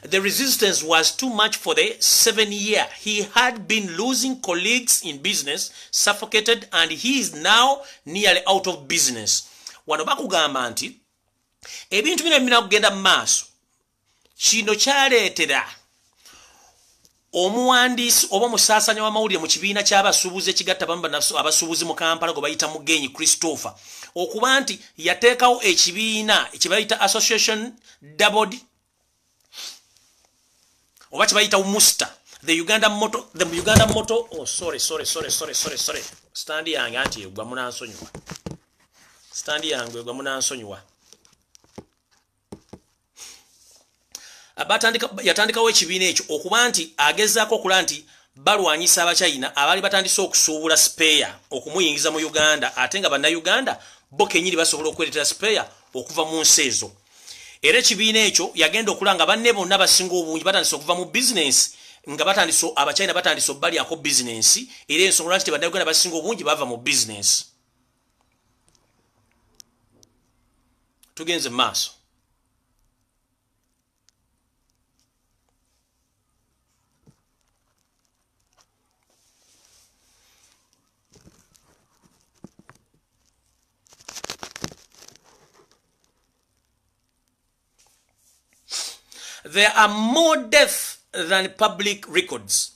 The resistance was too much for the 7 year. He had been losing colleagues in business, suffocated, and he is now nearly out of business. Wano bakugamba nti ebintu bino bina kugenda mu maaso. Kino kyaleetera omuwandiisi oba omusaasanya w'amawulire mu kibiina ky'abasuubuzi ekigatta bamu abasuubuzi mu Kampala gwe bayita Mugenyi Christopher okuba nti yateekawo ekibiina kye bayita association doubled oba kye bayita WMUSTA, the Uganda Motor, oh, sorry, sorry, sorry, sorry, sorry, sorry, stand yange anti egwa, munansonyiwa. Stand yange egwa, munansonyiwa. Yatandikawo ekibiina ekyo okuba nti agezaako okulaba nti balwanyisa Abachina abaali batandise okusuubula spare okumuyingiza mu Uganda, ate nga Bannayuganda bo kenyini basobola okweretera spare okuva mu nsi ezo. Era ekibiina ekyo yagenda okulaba nga banne bonna basinga obungi batandise okuva mu bizinensi, nga batandise, Abachina batandise obbalyako bizinensi, era ensonga lwaki tebannayuganda basinga obungi bava mu bizinensi. Tugenze mu maaso. There are more death than public records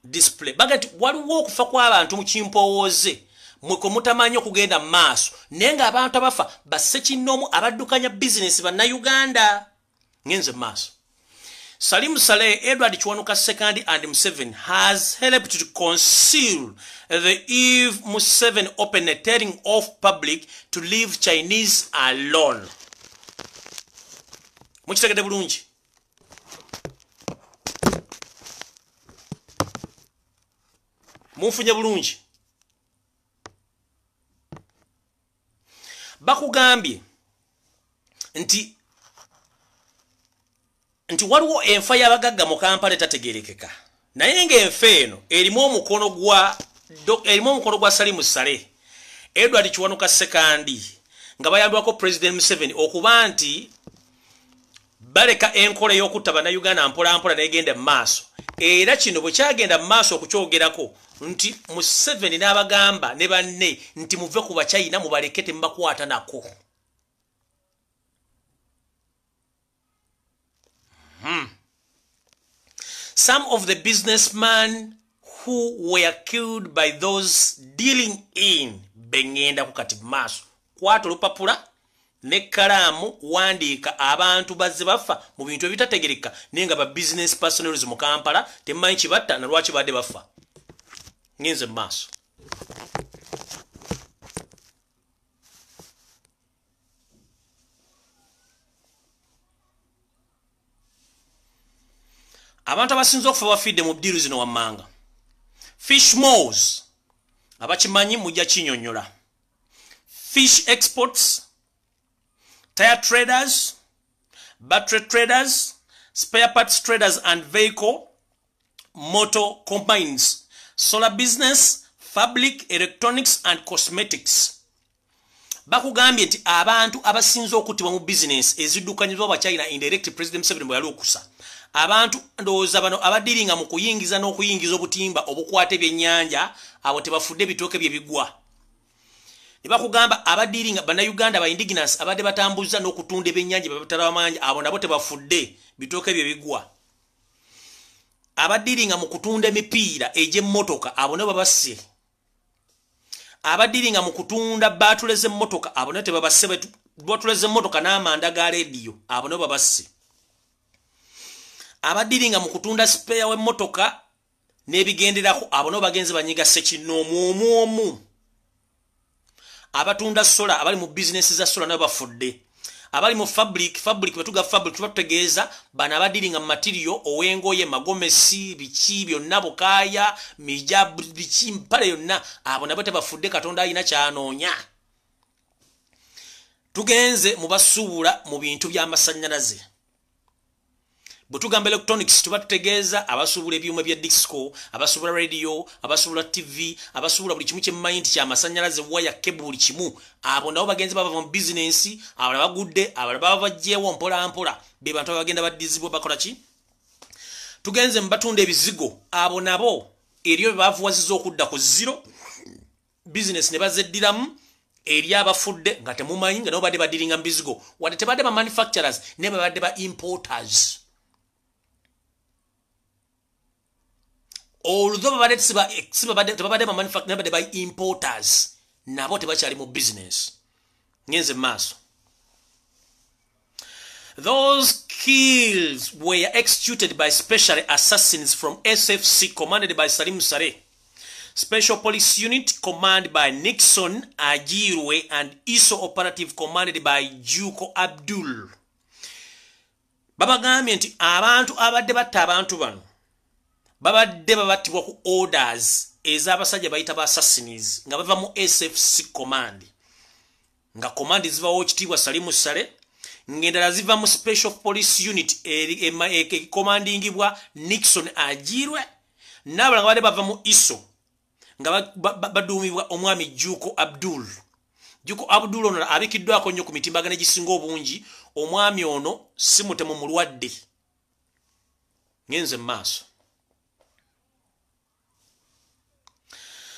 display. Baga nti waliwo okufa kw'abantu mu kimpowooze mwe kwe mutamanyi okugenda mu maaso, naye ng'abantu abafa bassekinnoomu abaddukanya bizinesi Bannayuganda. Ngenze mu maaso. Salim Saleh, Edward Kiwanuka Sekandi and Museveni has helped to conceal the eve Museveni openly telling off public to leave Chinese alone. Mukitegedde bulungi? Munfunye bulungi? Bakugambye nti waliwo enfa y'abagagga mu Kampala etategerekeka, naye ng'enfa eno erimu omukono gwa Salimu Saleh, Edward Kiwanuka Sekandi, nga bayambibwako President Museveni okuba nti baleka enkola ey'okutta Bannayuganda mpolampola negenda mu maaso. Era kino bwe kyagenda mu maaso okukyogerako nti Museveni n'abagamba ne banne nti muve ku Bachina, mubaleke, temubakwata nako. Some of the businessmen who were killed by those dealing in beŋŋendako kati mu maaso. Kwata olupapula nekkalaamu, wandiika abantu bazze bafa mu bintu ebitategereka, naye nga ba business personals mu Kampala temumanyi kibatta na lwaki badde bafa. Ngenze mu maaso. Abantu abasinze okufa bafiidde mu ddiiru zino wammanga: fish malls, abakimanyi mujja kinyonnyola, fish exports, tire traders, battery traders, spare parts traders and vehicle motor combines, solar business, fabric, electronics and cosmetics. Bakugambye nti abantu abasinze okuttibwa mu bizinesi eziddukanyizibwa Abachina indirect, President Museveni bwe yali okusa abantu, ndowooza bano abadiringa mu kuyingiza n'okuyingiza obutimba obukwata ebyennyanja, abo tebafudde, ebitooke bye bigwa. Ne bakugamba abadiringa Bannayuganda ba indigenous abadde batambuza n'okutunda ebyennyanja bebatalabamanja, abo nabo tebafudde, bitooke bye bigwa. Abadiringa mu kutunda emipiira egy'emmotoka, abo nabo babasse. Abadiringa mu kutunda baatule z'emmotoka, abo nabo tebabasse. Botuleze emmotoka n'amanda ga rediyo, abo nabo babasse. Abadiringa mu kutunda spare w'emmotoka n'ebigenderako, abo nabo bagenze banyiga ssekinnoomu omu omu. Abatunda solar, abali mu bizinesi za solar, nabo bafudde. Abali mu fabric, fabric bwetuga fabric tuba tutegeeza bano abadiringa mu material ow'engoye, magomesi, biki byonna, bukaaya, mija, biki, mpale yonna, abo nabo tebafudde. Katonda alina kyanoonya. Tugenze mu basuubula mu bintu by'amasannyalaze. Bwe tugamba electronics tuba tutegeeza abasuubula ebyuma bya disco, abasuubula radio, abasuubula TV, abasuubula buli kimu kyemmanyi nti kyamasannyalaze, waya, cable, buli kimu. Abo nabo bagenze bava mu bizinensi, abalala bagudde, abalala baba bajjeewo mpola mpola. Be bantu abagenda baddizibwa bakola ki. Tugenze mu batunda ebizigo, abo nabo eriyo bye bavuwaziza okudda ku zero bizinesi ne bazeddiramu. Eri abafudde nga temumanyi, nga nabo badde badiringa mu bizigo, wadde tebadde ba manufacturers, naye babadde ba importers. Although babadde tebabadde ba manufacturers, babadde ba importers, nabo tebakyali mu business. Ngenze maaso. Those kills were executed by special assassins from SFC commanded by Salim Saleh, Special Police Unit commanded by Nixon Ajirwe, and ISO operative commanded by Juko Abdul. Babagambye nti abantu abadde batta abantu bano babadde babattibwa ku orders ez'abasajja bayita ba assassins nga bava mu SFC command, nga command zivawo ekitiibwa Salimu Saleh, ng'endala ziva mu Special Police Unit commandingibwa Nixon Ajirwe, n'abalala nga badde bava mu ISO nga baduumibwa omwami Juko Abdul. Juko Abdul ono abikiddwako nnyo ku mitimbagano egisinga obungi. Omwami ono si mutemu, mulwadde. Ngenze mu maaso.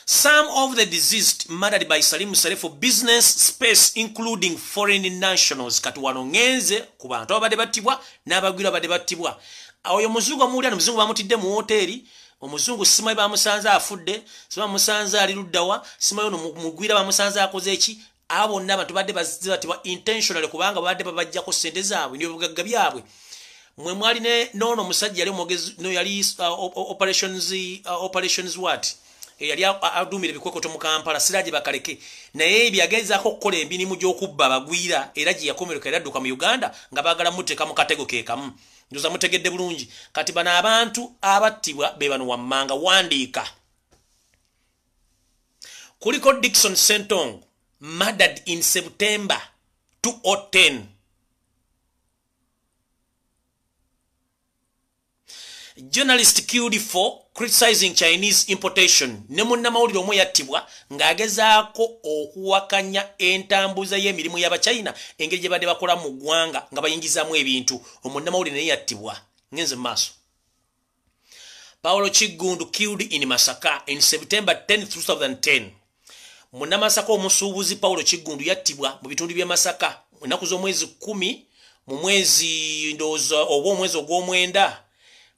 Some of the deceased murdered by Salim Saleh for business space, including foreign nationals. Kati wano ngenze ku bantu abadde battibwa n'abagwira abadde battibwa. Oyo muzungu amuwulira, omuzungu bamutidde mu woteeri. Omuzungu simanyi bamusanze afudde, simanyi bamusanze ali luddawa, simanyi ono mugwira bamusanze akoze eki. Abo bonna abantu badde battibwa intentionally kubanga babadde babajjako ssente zaabwe n'ebyobugagga byabwe. Mwe mwali n'ono omusajja yali omwogezi, no yali operations what? Yali aduumira ebikwekweto mu Kampala, Siraje Bakaleke, naye byagezaako okukola emirimu gy'okubba abagwira, era gye yakomereka era adduka mu Uganda nga baagala muteeka mu katego ke kamu. Ndoza mutegedde bulungi. Kati bano abantu abattibwa be bano wammanga. Wandiika. Kuliko Dickson Sentong, murdered in September 2010. Journalist killed for criticizing Chinese importation. Ne munnamawulire omu yattibwa ng'agezaako okuwakanya entambuza y'emirimu y'Abachina, engeri gye badde bakola mu ggwanga nga bayingizaamu ebintu. Omunnamawulire naye yattibwa. Ngenze mu maaso. Paulo Kiggundu killed in Masaka in September 10, 2010. Munnamasaka omusuubuzi Paulo Kiggundu yattibwa mu bitundu by'e Masaka ennaku z'omwezi 10 mu mwezi ndowooza oba omwezi ogw'omwenda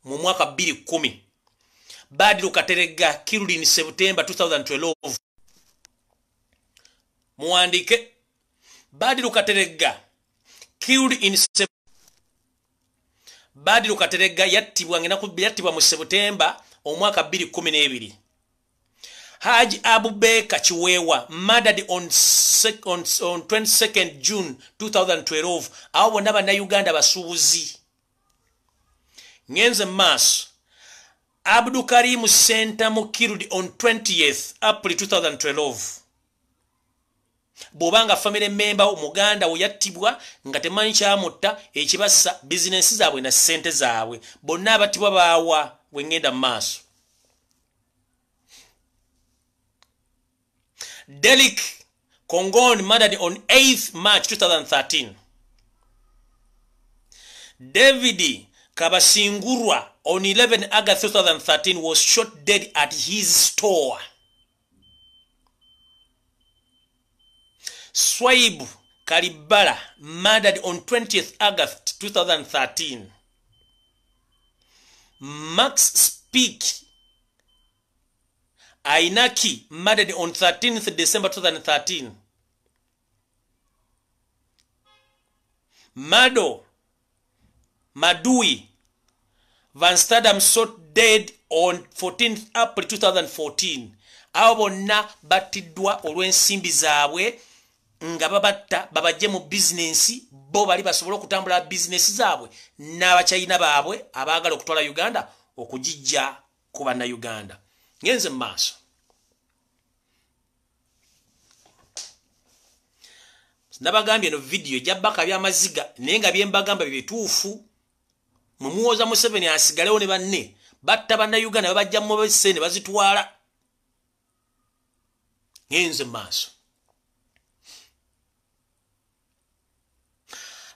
mu mwaka 2010. Badru Kateregga killed in September 2012. Muwandike. Badru Kateregga killed in Badru Kateregga yattibwa ng'ennaku yattibwa mu September omwaka 2012. Haji Abubeka Chiwewa murdered on 22nd June 2012. Abo bonna bannayuganda basuubuzi. Ngenze maaso. Abdu Karim Sentamu killed on 20th April 2012. Bw'obanga family member omuganda we yattibwa nga temanyi kyamutta, ekibassa bizinensi zaabwe na ssente zaabwe. Bonna abattibwa baawa. Bwe ngenda mu maaso. Delik Kongon murdered on 8th March 2013. David Kabasingurwa on 11 August 2013 was shot dead at his store. Swaib Kalibala murdered on 20th August 2013. Max Speak Ainaki murdered on 13th December 2013. Mado Madui Van Stadam shot dead on 14th April 2014. Abo bonna battiddwa olw'ensimbi zaabwe nga babatta babajje mu bizinensi, bo bali basobole okutambula bizinensi zaabwe n'Abachina baabwe abaagala okutwala Uganda okugijja ku Bannayuganda. Ngenze mu maaso. Nabagambye eno vidiyo ejja bakabya amaziga, naye nga bye mbagamba bye bituufu. Mumuwoza Museveni asigalewo ne banne batta Bannayuganda, babajja mu bese ne bazitwala. Ngenze mu maaso.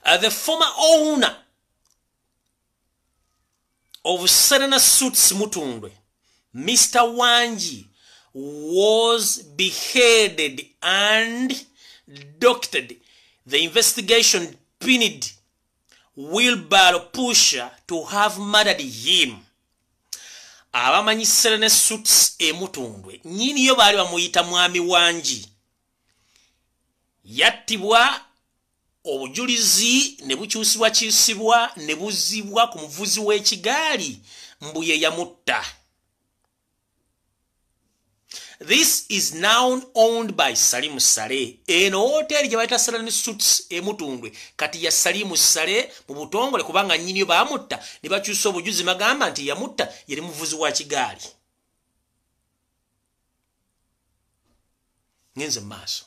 The former owner of Serena Suits Mutundwe, Mr. Wanji, was beheaded and doctored. The investigation pinned wheelbarrow pusher to have murdered him. Abamanyi Serena Suits e Mutundwe, nnyiniyo baali bamuyita Mwami Wangi, yattibwa, obujulizi ne bukyusibwa kyusibwa ne buzibwa ku muvuzi w'ekigaali mbu ye yamutta. This is now owned by Salim Saleh. Eno hoteli gye bayita Serena Suits e Mutundwe kati ya Salim Saleh mu butongole, kubanga nnyiniyo baamutta ne bakyusa obujuzi magamba nti yamutta yali muvuzi wa kigaali. Ngenze mu maaso.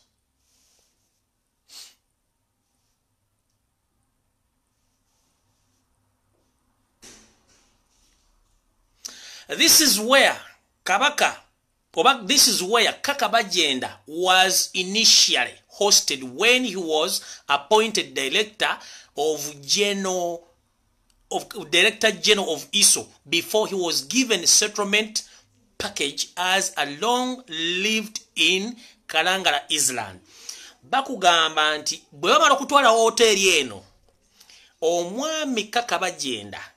This is where Kabaka, oba this is where Kaka Bagyenda was initially hosted when he was appointed Director General of ISO before he was given settlement package as a long lived in Kalangala Island. Bakugamba nti bwe bamala okutwala woteeri eno, omwami Kaka Bagyenda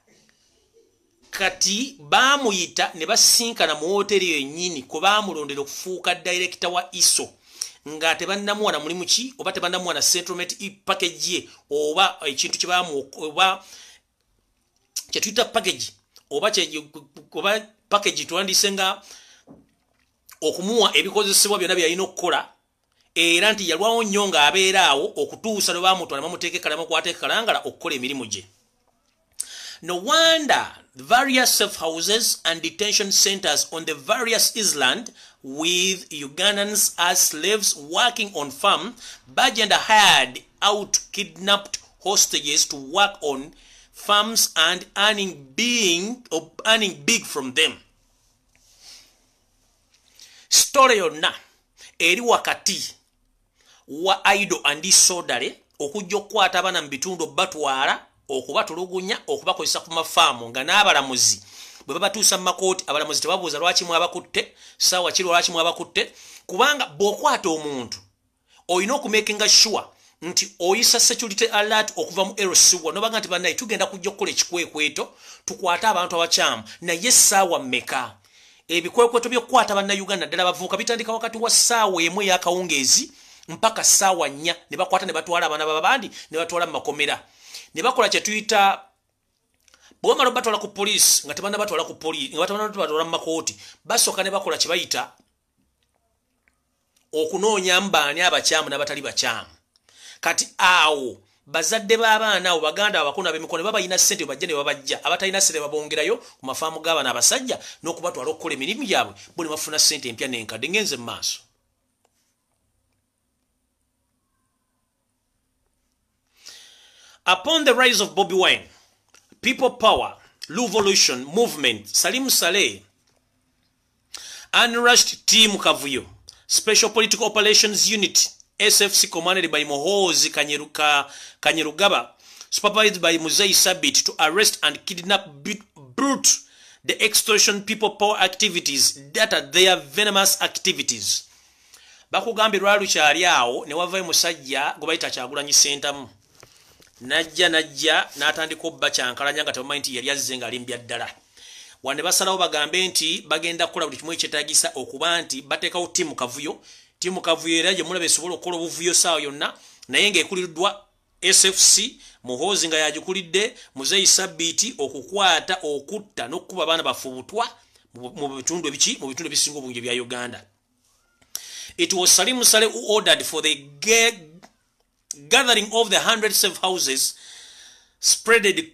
kati baamuyita ne basinkana mu woteeri yennyini kwe baamulondera okufuuka director wa ISO, nga tebannamuwa na mulimu ki oba tebannamuwa na settlement package ye oba ekintu kye baamu oba kye tuyita package oba oba package tuwandiise nga okumuwa ebikozesebwa byonna bye yalina okukola, era nti yalwawo nnyo ng'abeera awo okutuusa lwe baamutwala bamuteeka e Kalama Kalangala okukola emirimu gye. No wonder various safe houses and detention centers on the various islands with Ugandans as slaves working on farm, Bagyenda hired out kidnapped hostages to work on farms and earning big from them. Story yonna eri wakati wa Idle and Disorderly okujja okukwata abaana mu bitundu batwala okubatulugunya okubakozesa ku mafaamu, nga n'abalamuzi bwe babatuusa mu makooti abalamuzi tebabuuza lwaki mwabakutte, ssaawa ki lwaki mwabakutte, kubanga bw'okwata omuntu olina okumakinga sure nti oyisa security alert okuva mu LC1 nobaga nti bannaye tugenda kujja okukola ekikwekweto tukwate abantu abakyamu, naye essaawa mmeka? Ebikwekweto by'okukwata Bannayuganda ddala bavubuka bitandika wakati wa ssaawa 1 ey'akawungeezi mpaka ssaawa 4, ne bakwata ne batwala abaana b'abandi ne batwala mu makomera ne bakola kye tuyita bwe bamala batwala ku poliisi nga tebannabatwala ku poliisi nga tebannabatwala mu makooti, basooka ne bakola kye bayita okunoonya mbaani abakyamu n'abatali bakyamu. Kati awo bazadde b'abaana abo baganda abakulu ab'emikono babalina ssente bajja ne babajja, abatalina ssente babongerayo ku mafaamu g'abaana abasajja n'okubatwala okukola emirimu gyabwe, bo ne bafuna ssente empya n'enkadde. Ngenze mu maaso. Upon the rise of Bobi Wine, People Power, Revolution Movement, Salim Saleh unrushed Team Kavuyo, Special Political Operations Unit, SFC commanded by Muhoozi Kanyerugaba, supervised by Muzei Sabit, to arrest and kidnap brute the extortion people power activities that are their venomous activities. Bakugambye lwali lukyali awo ne wavayo musajja gwe bayita Kyagulanyi Ssentamu, najja n'atandika obba kyankalanya nga tebamanyi nti yali azze ng'alimbya ddala. Wane basalawo bagambe nti bagenda kukola buli kimu ekyetaagisa okuba nti bateekawo ttiimu Kavuyo. Ttiimu Kavuyo era gye mulaba esobola okukola obuvuyo ssaawa yonna, naye ng'ekuliddwa SFC Muhoozi nga yagikulidde, Muzeeyi Sabbiiti, okukwata, okutta n'okukuba abaana baffe obutwa mu bitundu ebiki, mu bitundu ebisinga obungi ebya Uganda. It was Salim Saleh who ordered for the gathering of the 100 safe houses spreaded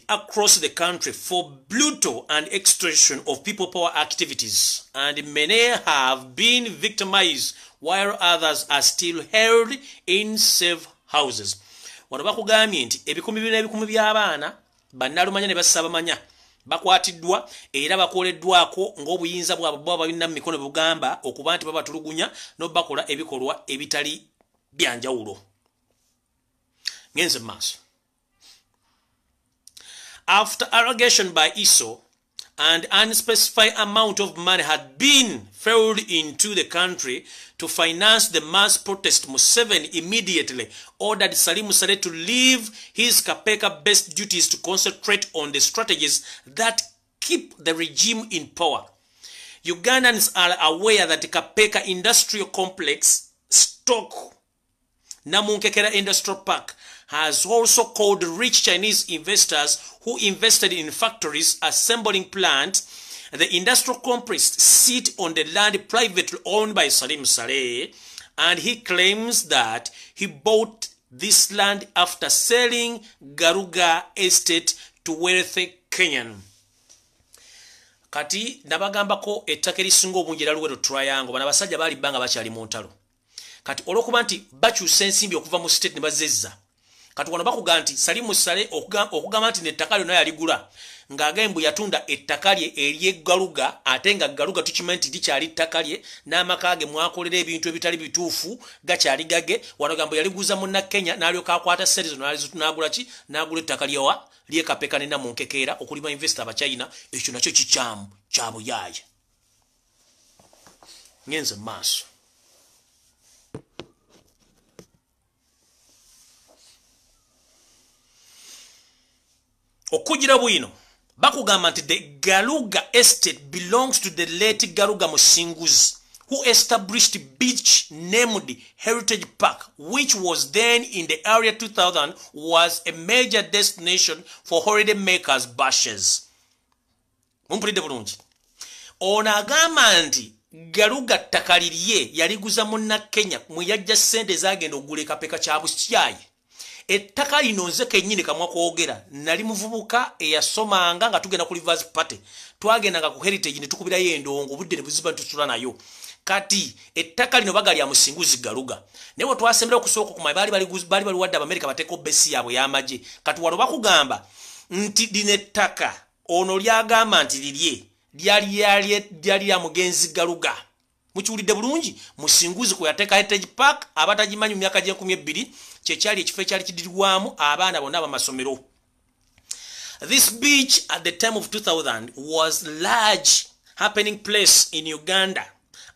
across the country for brutal and extortion of people power activities, and many have been victimized while others are still held in safe houses. Wano bakugambye nti ebikumi bina ebikumi by'abaana bannalumanya ne bassabamanya bakwatiddwa era bakoleddwako ng'obuyinza bwabwe bwaba balina mu mikono bugamba okuba nti babatulugunya n'obakola ebikolwa ebitali byanjawulo. Ngenze mu maaso. After allegation by ISO and unspecified amount of money had been flowed into the country to finance the mass protest, Museveni immediately ordered Salim Saleh to leave his Kapeeka-based duties to concentrate on the strategies that keep the regime in power. Ugandans are aware that the Kapeeka Industrial Complex stock Namunkekera Industrial Park has also called rich Chinese investors who invested in factories, assembling plants. The industrial complex sit on the land privately owned by Salim Saleh, and he claims that he bought this land after selling Garuga Estate to wealthy Kenyan. Kati nabagambako ettaka erisinga obungi era Luwero Triangle, bano abasajja baali bbanga bakyali mu ntalo. Kati olw'okuba nti bakyusa ensimbi okuva mu state ne bazezza, kati wano bakugamba nti Salim Saleh okugamba nti nettaka lyonna yaligula ng'agambye mbu yatunda ettaka lye ery'Eggaluga, ate nga Galuga tukimanyi nti likyali ttaka lye n'amaka ge mwakolera ebintu ebitali bituufu gakyali gage. Wano gambo yaliguza munna Kenya n'alyoka akwata ssente zino n'agula ki, n'agula ettaka lyewa ly'e Kapeeka ne Namunkekeera okulima investor Abachina. Ekyo nakyo kikyamu, kya buyaaya. Ngenze mu maaso. Okugira bwino bakugamba nti the Galuga Estate belongs to the late Galuga Musinguzi, who established beach named Heritage Park, which was then in the area 2000 was a major destination for holiday makers bashes. Mumpulidde bulungi. Ono agamba nti Galuga ttaka lirye yaliguza munna Kenya mwe yajja ssente ezagenda okugula e Kapeeka. Kya bukyayi. Ettaka lino nze kennyini kamwa kwogera, nali muvubuka eyasomanga nga tugenda ku Rivers Party, twagendanga ku Heritage ne tukubirayo endongo, obudde ne buziba ne nayo. Kati ettaka lino baga lya Musinguzi Galuga, naye bwe twasembera okusooka okumanya baali baliwadde Abamerika bateeko base yaabwe y'amagye. Kati wano bakugamba nti lino ettaka ono lyagamba nti lirye lyali lya mugenzi Galuga. Mukiwulidde bulungi? Musinguzi kwe yateeka Heritage Park. Abatagimanyi, mu myaka gy'enkumi ebbiri kyekyali ekifo ekyali kidirwamu abaana bonna abamasomero. This beach at the time of 2000 was large happening place in Uganda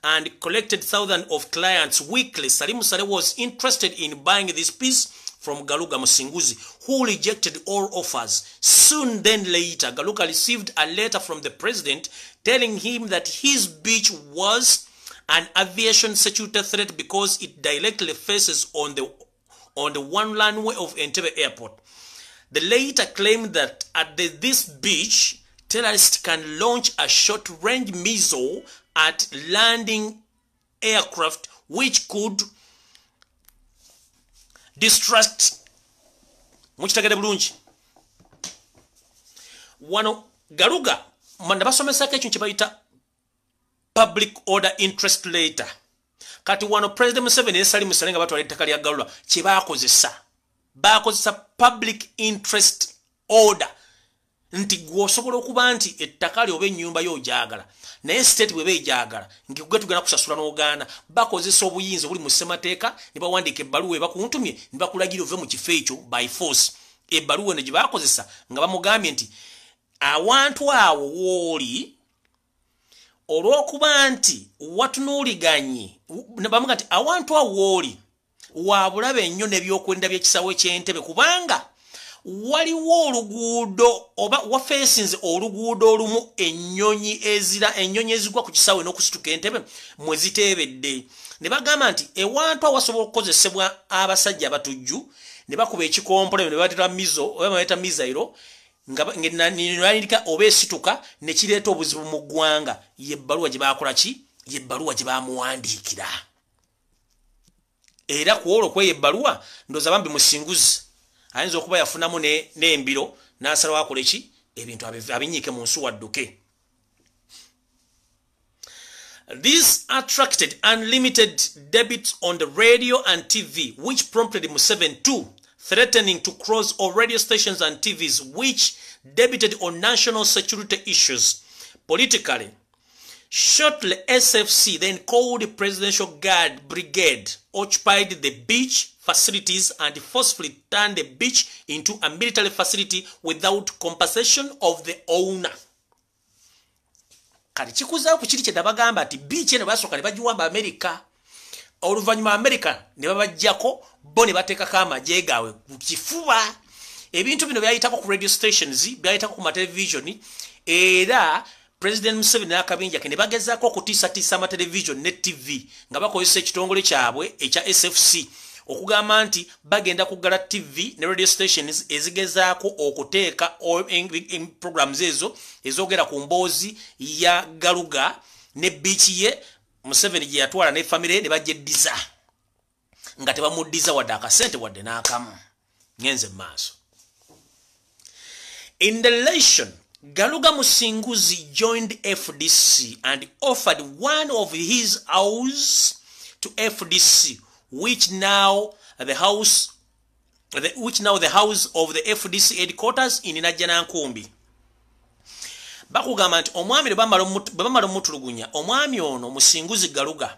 and collected thousands of clients weekly. Salim Saleh was interested in buying this piece from Galuga Musinguzi, who rejected all offers. Soon then later, Galuga received a letter from the president telling him that his beach was an aviation security threat because it directly faces on the one runway of Entebbe Airport. The later claimed that at this beach, terrorists can launch a short-range missile at landing aircraft which could distract. Mukitegedde bulungi? Wano Galuga nabasomesako ekyo kye bayita public order interest letter. Kati wano President Museveni ne Salim Saleh nga batwala ettaka lya Galula, kye bakozesa, bakozesa public interest order, nti gwe osobola okuba nti ettaka lyo oba ennyumba yo ogyagala, naye state bweba ejagala ngikuge tugenda kusasula n'ogaana, bakozesa obuyinza obuli mu ssemateeka ne bawandiika ebbaluwa ebakuntumye ne bakulagira ove mu kifo ekyo by force. Ebbaluwa eno gye bakozesa nga bamugambye nti awantu awo wooli olw'okuba nti watunuuliganye, bamuga nti awantu awo wooli wabulabe ennyo n'ebyokwerinda by'ekisawo ky'Entebe, kubanga waliwo oluguudo oba wafeesinze oluguudo olumu ennyonyi ezira ennyonyi ezigwa ku kisaawe n'okusituka Entebe mwe ziteebedde. Ne bagamba nti ewantu awo wasobola okukozesebwa abasajja abatujju Ne bakuba ekikompole ne batera mizo oba bayita mizairo nga nalindika oba esituka ne kireeta obuzibu mu ggwanga. Ye bbaluwa gye bakola ki? Ye bbaluwa gye bamuwandiikira. Era ku olwo kweyo ebbaluwa, ndowooza bambi Musinguzi ayinza okuba yafunamu n'embiro n'asalawo akole ki? Ebintu abinyiike mu nsuwa adduke. This attracted unlimited debits on the radio and TV, which prompted Museveni to threatening to close all radio stations and TVs which debated on national security issues. Politically, shortly SFC, then called the Presidential Guard Brigade, occupied the beach facilities and forcefully turned the beach into a military facility without compensation of the owner. Kati kikuzaayo ku kiri kye nabagamba nti beach eno basooka ne bagiwamba Amerika, oluvannyuma Amerika ne babajjako, bo ne bateekako amagye gaabwe ku kifuba. Ebintu bino byayitako ku radio stations, byayitako ku matelevision, era President Museveni n'akabinja ke ne bagezaako okutiisatiisa amatelevision ne TV nga bakozesa ekitongole kyabwe ekya SFC okugamba nti bagenda kuggala TV ne radio stations ezigezaako okuteeka programs ezo ezogera ku mboozi ya Galuga ne beach ye Museveni gye yatwala ne famire ne bagyeddiza nga tebamuddiza wadde akasente wadde n'akamu. Ngenze mu maaso. In the relation, Galuga Musinguzi joined FDC and offered one of his house to FDC, which now the house of the FDC headquarters in Najjanankumbi. Bakugamba nti omwami bwe bamala omutulugunya, omwami ono Musinguzi Galuga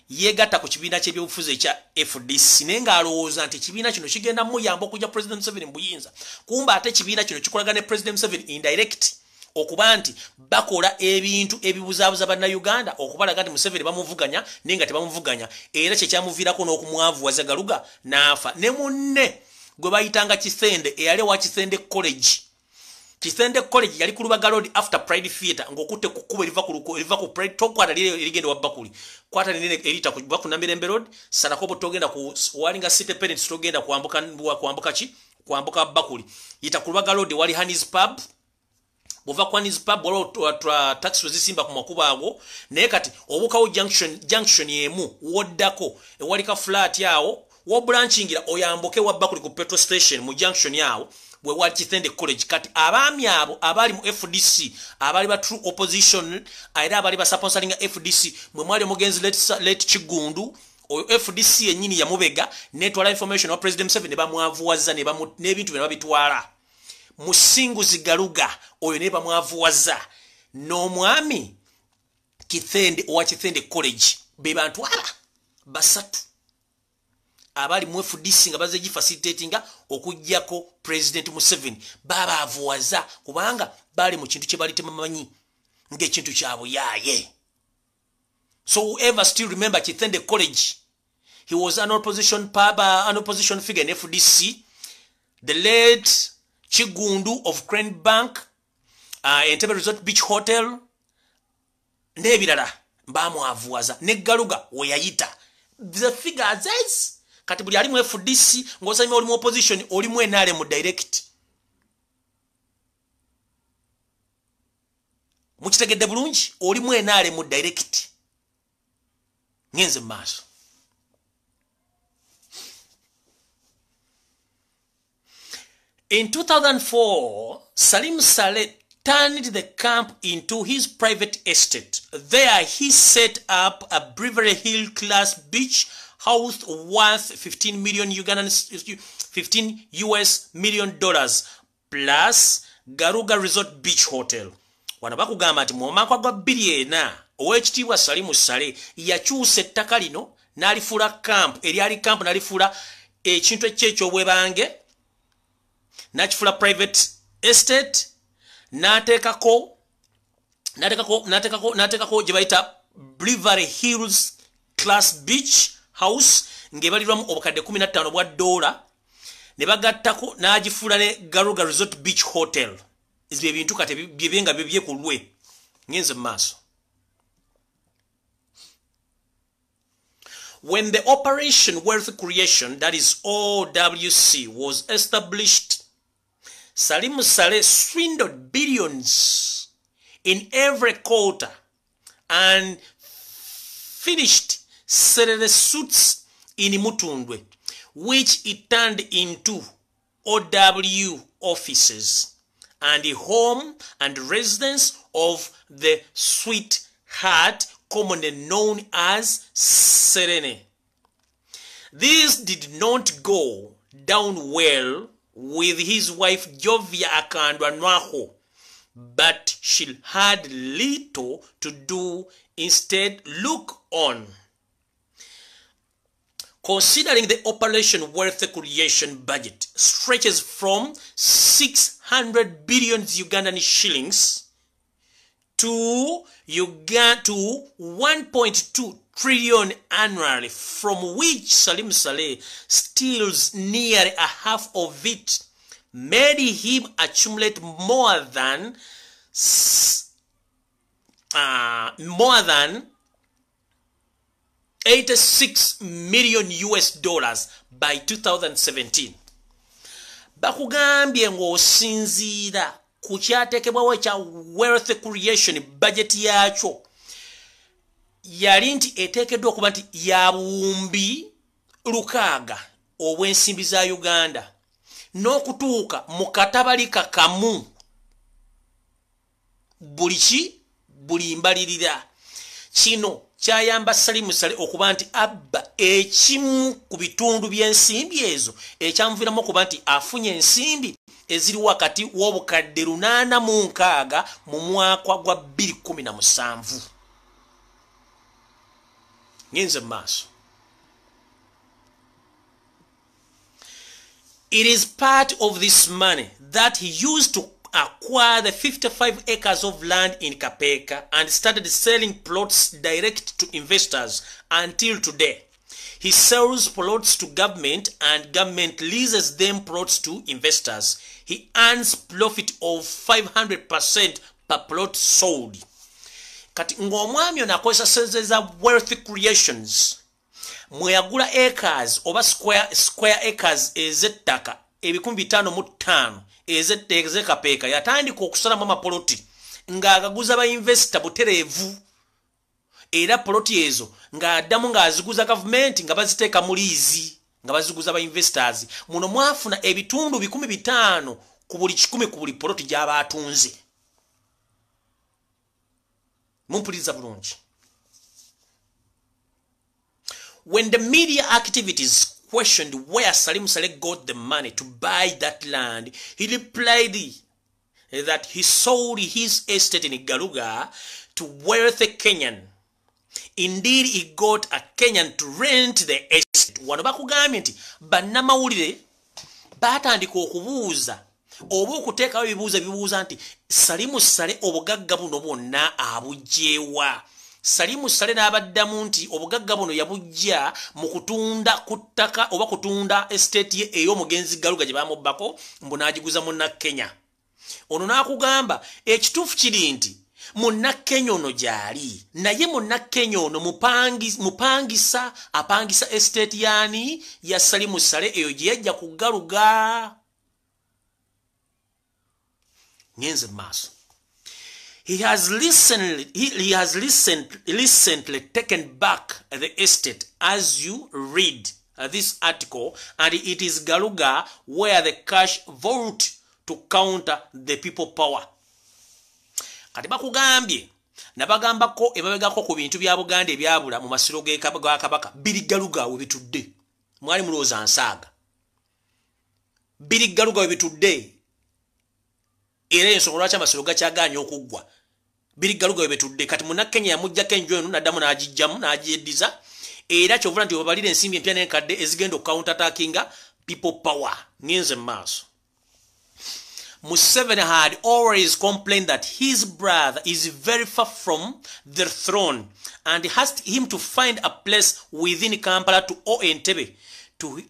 yeegatta ku kibiina ky'ebyobufuzi ekya FDC, naye ng'alowooza nti ekibiina kino kigenda muyamba okujja President Museveni mu buyinza. Kumba ate ekibiina kino kikolagana ne President Museveni indirect, okuba nti bakola ebintu ebibuzaabuza Bannayuganda okubalaga nti Museveni bamuvuganya, naye nga tebamuvuganya. Era kyekyamuviirako n'okumwavuwaza Galuga n'afa ne munne gwe bayitanga Kisende, eyali owa Kisende College. Kisende College yali ku Lubaga Road after Pride Theatre, ng'okutte ku kkubo eriva ku Pride, tokwata liri erigenda wa Bakuli, kwata linene eriyita ku Namirembe Road, salako bwe togenda ku walinga City Parents, togenda kwambuka ki, kwambuka Bakuli, yita ku Lubaga Road wali Hanis Pub. Bw'ova ku Hanis Pub waliwo taxi wezisimba ku makubo ago, naye kati obukawo junction emu woddako ewali ka flat awo wobulanchingira oyambuke wa Bakuli ku petrol station mu junction awo bwe wali Kitende College. Kati abaami abo abaali mu FDC, abaali ba true opposition era abaali basponsoringa FDC, mwe mwali omugenzi late Kigundu. Oyo FDC yennyini yamubega netwala information wa President Museveni ne bamwavuwaza n'ebintu bye babitwala. Musinguzi Galuga oyo ne bamwavuwaza n'omwami Kithende owa Kithende College, be bantu aba basatu abali mu FDC nga baze gifacilitatinga okuggyako President Museveni. Babaavuwaza kubanga bali mu kintu kye bali temamanyi ng'ekintu kya buyaaye. So whoever still remember Kitende College, he was an opposition pub, an opposition figure in FDC, the late Chigundu of Crane Bank, Entebbe Resort Beach Hotel n'ebirala, bamwavuwaza ne Galuga we yayita the figures. Kati buli ali mu FDC ng'osanyuma oli mu opposition, oli mu NRM direct. Mukitegedde bulungi? Oli mu NRM direct. Ngenze mu maaso. In 2004, Salim Saleh turned the camp into his private estate. There he set up a Beverly Hill class beach house worth 15 million Ugandan 15 US million dollars plus Garuga Resort Beach Hotel. Wano bakugamba nti mu mwaka gwa 2004, owekitiibwa Salimu Saleh yakyusa ettaka lino n'alifuula camp, eryali camp n'alifuula ekintu ekyekyobwebange, n'akifuula private estate, n'ateekako gye bayita Beverly Hills class beach house ng'ebalirwamu obukadde 15 bwa dola, ne bagattako n'agifuula ne Garuga Resort Beach Hotel. Ebyo ebintu kati byebye nga bibye ku lwe. Ngenze mu maaso. When the Operation Wealth Creation, that is OWC, was established, Salim Saleh swindled billions in every quarter and finished Serere suits in Mutundwe, which he turned into OW offices and the home and residence of the sweetheart commonly known as Serene. This did not go down well with his wife Jovia Akandwanaho, but she had little to do, instead look on. Considering the Operation Wealth Creation budget stretches from 600 billion Ugandan shillings to 1.2 trillion annually, from which Salim Saleh steals nearly a half of it, made him accumulate more than $86 million US by 2017. Bakugambye ng'osinziira ku kyateekebwawo ekya wealth creation budget yakyo yali nti eteekeddwa okuba nti ya buwumbi 6 obw'ensimbi za Uganda n'okutuuka mu katabalika kamu buli mbalirira. Kino kyayamba Salim Saleh okuba nti abba ekimu ku bitundu by'ensimbi ezo ekyamuviiramu okuba nti afunye ensimbi eziri wakati w'obukadde 806 mu mwaka gwa 2017. Ngenze mu maaso. It is part of this money that he used to acquire the 55 acres of land in Kapeka and started selling plots direct to investors until today. He sells plots to government and government leases them plots to investors. He earns profit of 500% per plot sold. Kati ng'omwami ono akozesa ssente za wealth creations mwe yagula acres oba square acres ez'ettaka 5,500 ez'e Kapeeka, yatandika okusalamu amapoloti ng'agaguza ba investor butereevu, era poloti ezo ng'addamu ng'aziguza gavumenti nga baziteeka mu liizi nga baziguza ba investors. Muno mwafuna ebitundu 500 ku buli 100 ku buli poloti gy'aba atunze. Mumpuliriza bulungi. When the media activities questioned where Salim Saleh got the money to buy that land, he replied that he sold his estate in Garuga to wealthy Kenyan. Indeed, he got a Kenyan to rent the estate. Wano bakugambye nti bannamawulire baatandika okubuuza oba okuteekawo ebibuuzo ebibuuza nti Salim Saleh obugagga buno bwonna abuggyewa. Salim Saleh n'abaddamu nti obugagga buno yabujja mu kutunda ku ttaka oba kutunda estate ye ey'omugenzi Garuga gye bamubbako mbu n'agiguza Munnakenya. Ono n'akugamba ekituufu kiri nti Munnakenya ono gy'ali, naye Munnakenya ono mupangisa, apangisa estate yaani ya Salim Saleh eyo gye yajja ku Garuga. Ngenze mu maaso. He has recently taken back the estate as you read this article, and it is Garuga where the cash vault to counter the people power. Kati bakugambye nabagambako ebabegako ku bintu bya Buganda ebyabula mu masiro ga Kabaka biri Garuga we bitudde. Mwali mulowooza nsaaga. Biri Garuga we bitudde. Era ensonga lwaki amasiro gakyagaanye okuggwa biri Garuga we bitudde. Kati Munnakenya yamuggyako enju eno n'addamu n'agijjamu n'agyeddiza, era kyovula nti webabalira ensimbi empya n'enkadde ezigenda okucounter-attackinga people power. Ngenze mu maaso. Museveni had always complained that his brother is very far from the throne and asked him to find a place within Kampala to Entebbe, to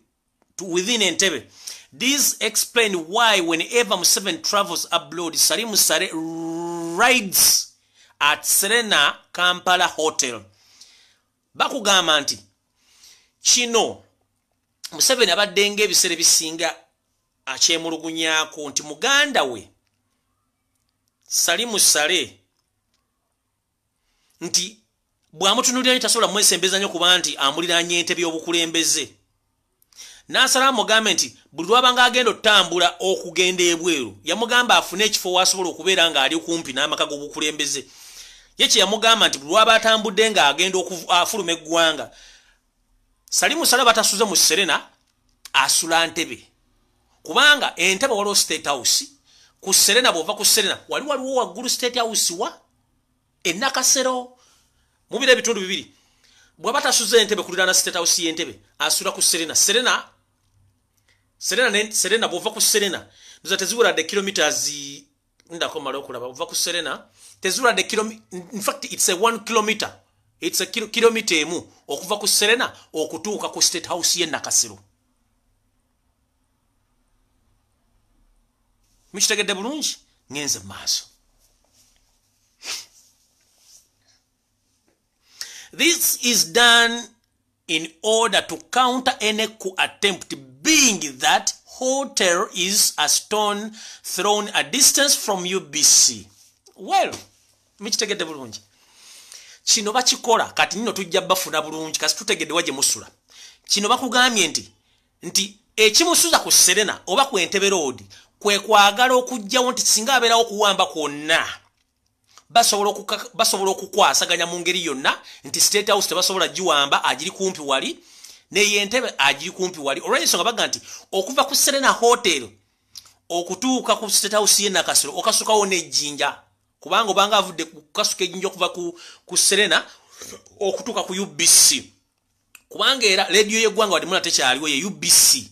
within Entebbe. This explained why whenever Museveni travels abroad, Salim Saleh rides at Serena Kampala Hotel. Bakugamba nti Kino Museveni abadde ng'ebiseera ebisinga akyemulugunyaako nti muganda we Salimu Saleh nti bw'amutunuulira tasobola mwesembeza nnyo kuba nti amuliraanye entebe y'obukulembeze. N'asala amugambe nti buli lw'abanga agenda otambula okugenda ebweru, yamugamba afune ekifo w'asobola okubeera ng'ali kumpi n'amaka g'obukulembeze. Ye kye yamugamba nti buli lw'aba atambudde ng'agenda afuluma eggwanga, Salimu Saleh batasuze mu Serena, asula Ntebe. Kubanga Entebbe waliwo State House, ku Serena bw'ova ku Serena wali waliwo waggulu State House wa e Nakasero. Mubira ebitundu bibiri. Bw'aba tasuze Entebbe kuliraana State House y'Entebbe, asula ku Serena. Serena bw'ova ku Serena nza teziwera the kilometers ndako mala okulaba ova ku Serena teziwera the in fact it's a 1 kilometer. It's a kilometer emu okuva ku Serena okutuuka ku State House y'e Nakasero. Mukitegedde bulungi? Ngenze mu maaso. This is done in order to counter any coup attempt, being that hotel is a stone thrown a distance from UBC. Well, mukitegedde bulungi. Kino bakikola kati nno tujja bafuna bulungi kasi tutegedde wa gye musula. Kino bakugambye nti ekimusuza ku Serena oba ku Entebbe Road kwe kwagala okuggyawo nti singa abeerawo okuwamba kwonna basobola okukwasaganya mu ngeri yonna nti State House tebasobola giwamba, agiri kumpi wali neye Entebbe agiri kumpi wali. Olw'ensonga baga nti okuva ku Serena Hotel okutuuka ku State House y'e Nakasero okasukawo n'ejjinja, kubanga obanga avudde kukasuka ejjinja okuva ku Serena okutuuka ku UBC, kubanga era rediyo y'eggwanga wadde muna tekyaliwo ye UBC.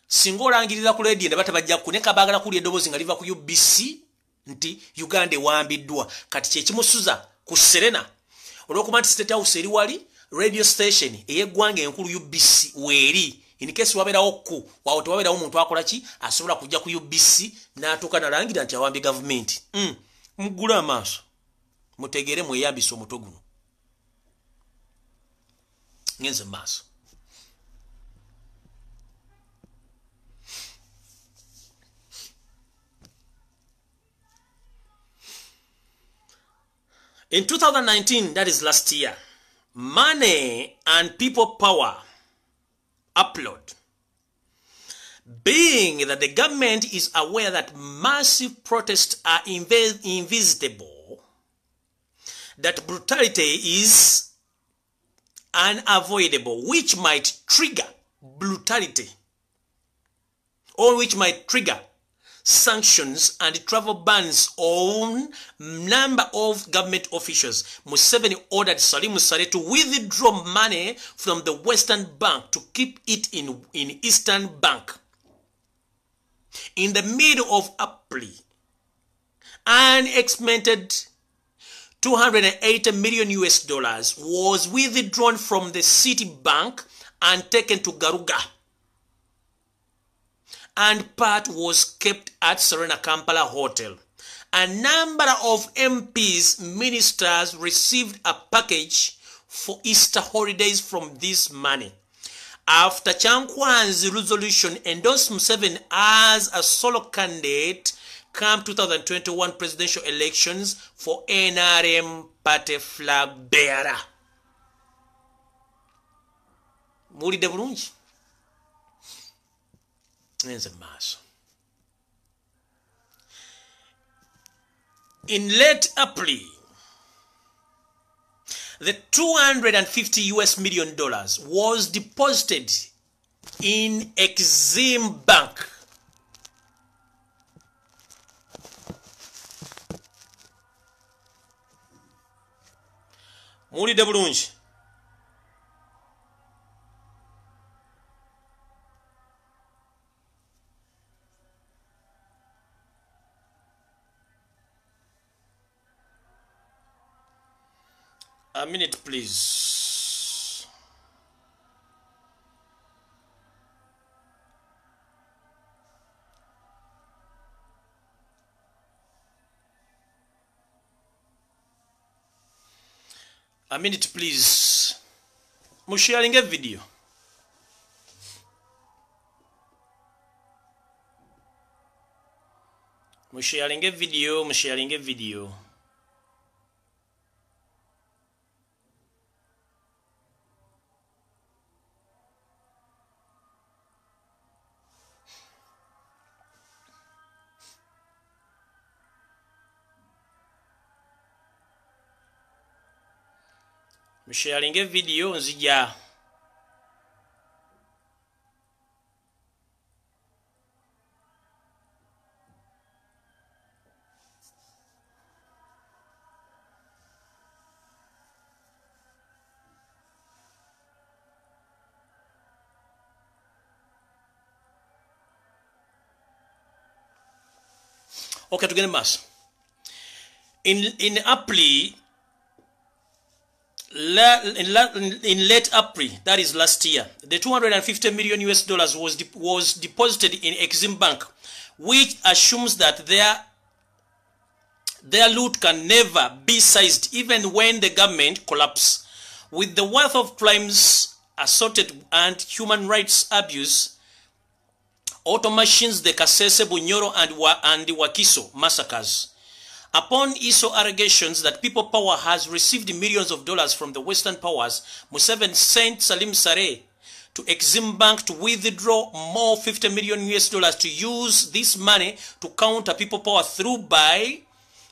Singa olangirira ku rediyo ne batabajja ku ne kabaagala kulya eddoboozi nga liva ku UBC nti Uganda ewambiddwa. Kati kye kimusuza ku Serena olw'okuba nti State House eri wali, radio station ey'eggwanga enkulu UBC weeri. In case wabeerawo ku wawo tewabeerawo muntu akola ki asobola kujja ku UBC n'atuuka n'alangira nti awambye gavumenti. Muggule amaaso mutegeere, mweyambise omutwe guno. Ngenze mu maaso. In 2019, that is last year, Money and People Power upload. Being that the government is aware that massive protests are invisible, that brutality is unavoidable, which might trigger brutality, or which might trigger sanctions and travel bans on number of government officials. Museveni ordered Salim Saleh to withdraw money from the Western Bank to keep it in Eastern Bank. In the middle of April, an estimated $280 million US was withdrawn from the Citibank and taken to Garuga, and part was kept at Serena Kampala Hotel. A number of MPs, ministers received a package for Easter holidays from this money. After Kyankwanzi's resolution endorsed Museveni as a solo candidate come 2021 presidential elections for NRM party flag bearer. Muwulidde bulungi? Ngenze maaso. In late April, the $250 US million was deposited in Exim Bank. Muwulidde bulungi? A minute, please. A minute, please. Musharing a video. Musharinge video, musharinge video. Musharinge video nzija. Okay, tugende maaso. In April, in late April, that is last year, the $250 million US dollars was deposited in Exim Bank, which assumes that their loot can never be seized even when the government collapses. With the wealth of crimes assorted and human rights abuse, auto machines, the Kasese, Bunyoro, and the Wakiso massacres. Upon ISO allegations that People Power has received millions of dollars from the Western powers, Museveni sent Salim Saleh to Exim Bank to withdraw more $50 million US dollars to use this money to counter People Power through by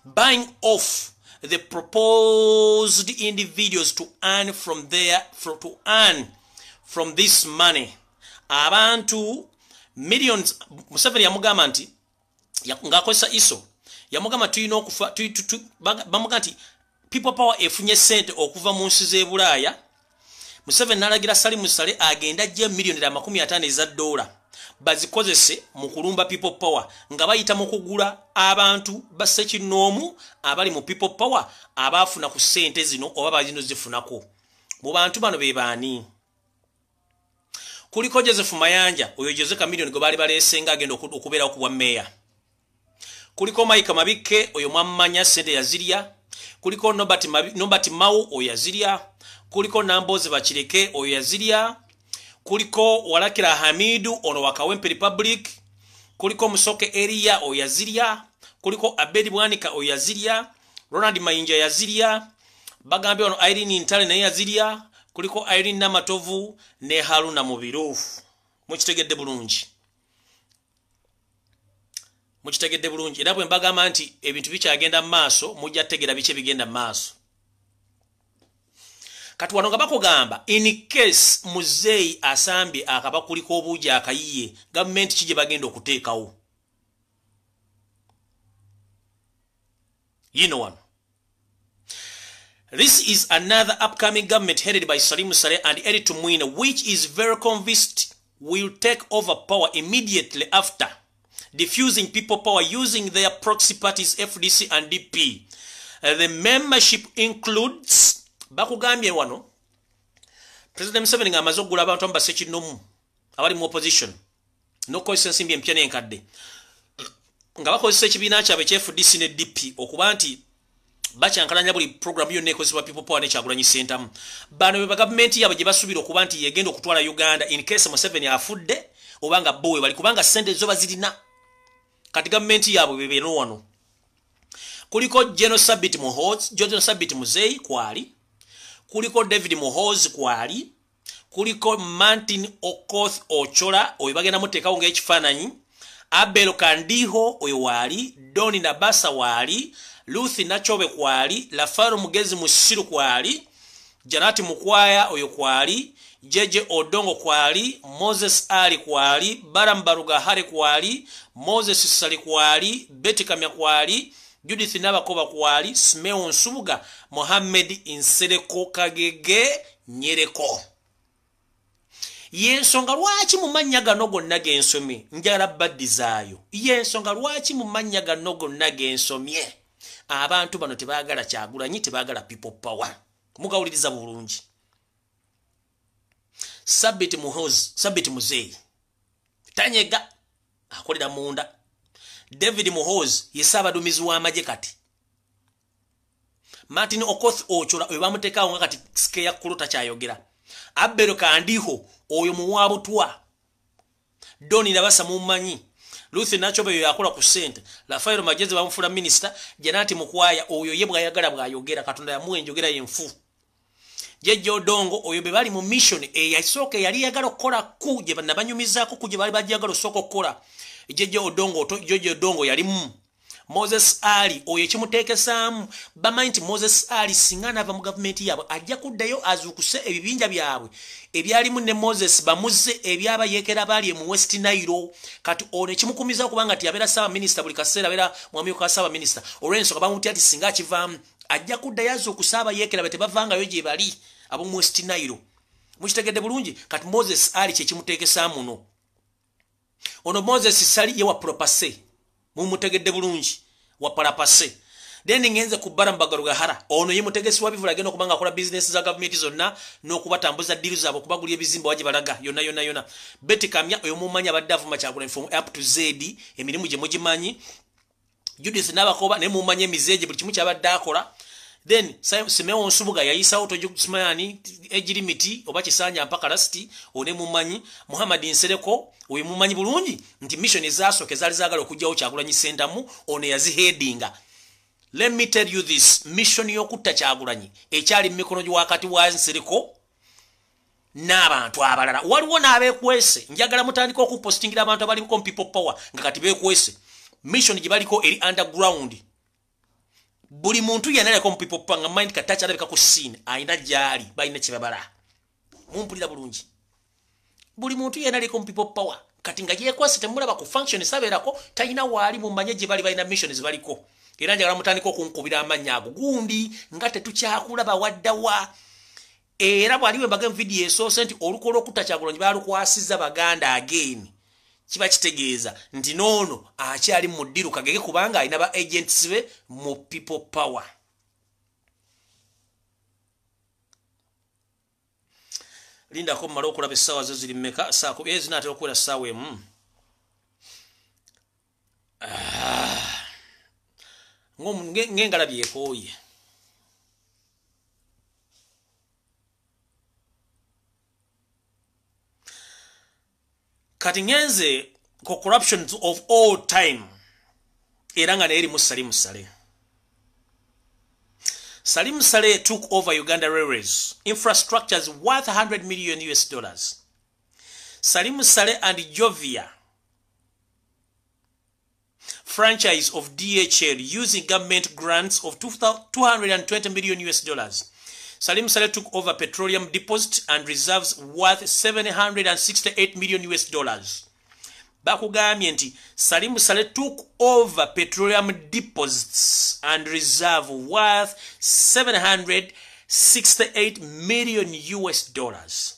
buying off the proposed individuals to earn from this money. Abantu millions. Museveni yamugamba nti ng'akozesa ISO yamugamba tulina okufa, bamugamba nti People Power efunye sente okuva mu nsi z'e Bulaaya. Museveni n'alagira Salim Saleh agenda ajje $50 eza dola bazikozese mu kulumba People Power nga bayita mu kugula abantu bassekinnoomu abali mu People Power abaafuna ku ssente zino oba bazino zifunako. Mu bantu bano be baani? Kuliko Joseph Mayanja, oyo Jose Chameleone gwe baali baleese nga agenda okubeerawo ku bwa mmeeya. Kuliko Mike Mabike, oyo mwammanya ssente yazirya. Kuliko Norbert Mao, oyo yazirya. Kuliko Namboze Bakireke, oyo yazirya. Kuliko Walakira Hamidu, ono wa Kawempe Republic. Kuliko Musoke Eria, oyo yazirya. Kuliko Abedi Bwanika, oyo yazirya. Ronald Mayinja yazirya. Bagambye ono Irene Ntale naye yazirya. Kuliko Irene Namatovu ne Haruna Mubiru. Mukitegedde bulungi. Mukitegedde bulungi. Era bwe mbagamba nti ebintu bikyagenda mu maaso, mujja kutegeera biki ebigenda mu maaso. Kati wano nga bakugamba in case Muzeeyi asambye akabakuli k'obuugi akayiye, gavumenti ki gye bagenda okuteekawo? Yino wano. This is another upcoming government headed by Salim Saleh and Elly Tumwine, which is very convinced will take over power immediately after diffusing People Power using their proxy parties FDC and DP. The membership includes bakugambye wano President Museveni ng'amaze okugula abantu abasekinnomu abali mu opposition n'okukozesa ensimbi empya n'enkadde nga bakozesa ekibiina kyabwe ekya FDC ne DP okuba nti bakyankalanya buli program yonna ekozesebwa People Power ne Kyagulanyi Ssentamu. Bano be gavumenti yaabwe gye basuubira okuba nti yegenda okutwala Uganda in case Museveni afudde oba nga bo we bali, kubanga ssente zo bazirina. Kati gavumenti yaabwe be beno wano. Kuliko General Sabit Muhoozi, General Sabit Muzeeyi kwali, kuliko David Muhoozi kwali, kuliko Martin Okoth Ochola oyo bagenda muteekawo ng'ekifaananyi, Abel Kandiho oyo waali, Doni Nabasa waali, Ruth Nachobe kwali, Lafaro Mugezi Musiru kwali, Janati Mukwaya oyo kwali, Jeje Odongo kwali, Moses Ali kwali, Baram Barugahare kwali, Moses Sali kwali, Betty Kamya kwali, Judith Nabakoba kwali, Simeon Nsubuga, Mohammed Insereko Kagege Nyereko. Yensonga lwaki mu mannya gano gonna g'ensomye njagala baddizaayo. Yensonga lwaki mu mannya gano gonna g'ensomye abantu bano tebaagala Kyagulanyi, tebaagala People Power. Mugawuliriza bulungi. Sabit Muhoozi, Sabit Muzeeyi tanyega akolera munda. David Muhoozi ye ssaabaduumizi w'amagye kati. Martin Okoth Ochola oyo bamuteekawo nga kati sikeya kkulu takyayogera. Abel Kandiho oyo muwabutwa. Doni Nabasa mumanyi. Ruth Nachobe oyo yakola ku ssente. Rafael Magezi bamufuula minisita. Janati Mukwaya oyo ye bw'ayagala bw'ayogera, Katonda yamuwa enjogera yenfu. Jeje Odongo oyo be bali mu mission eyasooka eyali yagala okukola ku gye nabanyumizaako ku gye baali bajagala osooka okukola. Jeje Odongo, Jeje Odongo yalimu. Moses Ali oyo ekimuteekesaamu, bamanyi nti Moses Ali singa anaava mu gavumenti yaabwe ajja kuddayo azuukuse ebibinja byabwe ebyalimu ne Moses bamuze ebyabayeekera baali mu West Nile. Kati ono ekimukumiza kubanga nti abeera ssaabaminisita buli kaseera, abeera mwamyuka wa ssaabaminisita, olw'ensonga bamutya nti singa akivaamu ajja kuddayo azuukuse abayeekera be tebavangayo gye bali ab'omu West Nile. Mukitegedde bulungi? Kati Moses Ali kyekimuteekesa muno. Ono Moses Sali ye wa Propase, mumutegedde bulungi, wa Parapase. Then ngenze ku Balaam Barugahara, ono ye mutegesi wa bivula, agenda okubanga akola bizinesi za gavumenti zonna n'okubatambuza deal zaabwe, okubagulira ebizimbe waje balaga yonna yonna yonna. Betty Kamya oyo mumanyi, abadde avuma Kyagulanyi from up to Z, emirimu gye mugimanyi. Judith Nabakoba naye mumanyi emize gye, buli kimu kyabadde akola. Then Simeo Nsubuga yayisawo tojukusimayani age limit oba kisanja mpaka last, one mumanyi. Muhammad Nsereko oyo mumanyi bulungi nti mission ezasooka ezaali zaagala okugyawo Kyagulanyi Ssentamu ono yaziheadinga. Let me tell you this, mission y'okutta Kyagulanyi ekyali mu mikono gy'wakati wa Nsereko n'abantu abalala. Waliwo n'abeekwese, njagala mutandika okupostingira abantu abaliko mu people power nga kati beekwese. Mission gye baliko eri underground. Buli muntu yenna aliko mu people power nga mind kati takyalabika ku scene, ayina gy'ali, balina kye babala. Mumpulira bulungi? Buli muntu yenna aliko mu people power kati nga yeekwese, temulaba ku function sabeerako, talina waali, mumanye gye bali, balina mission zebaliko. Era njagala mutandika okunkubira amannya ago gundi nga tetukyakulaba waddawa. Era bwali bwe mbaga vidiyo esoose nti olukola okutta Kyagulanyi baalukwasizza Baganda again, kiba kitegeeza nti noono akyali mu ddiru kagege, kubanga alina ba agents be mu people power. Lindako mmale okulaba essaawa zo ziri mmeka. Zinaatera okuwera ssaawa 1. Ah. Ng'engalabi ekooye. Kati ngenze ku corruption of all time, era nga naye erimu Salim Saleh. Salim Saleh took over Uganda Railways infrastructures worth 100 million US dollars. Salim Saleh and Jovia franchise of DHL using government grants of 220 million US dollars. Salim Saleh took over petroleum deposit and reserves worth 768 million US dollars. Bakugambye nti Salim Saleh took over petroleum deposits and reserve worth 768 million US dollars.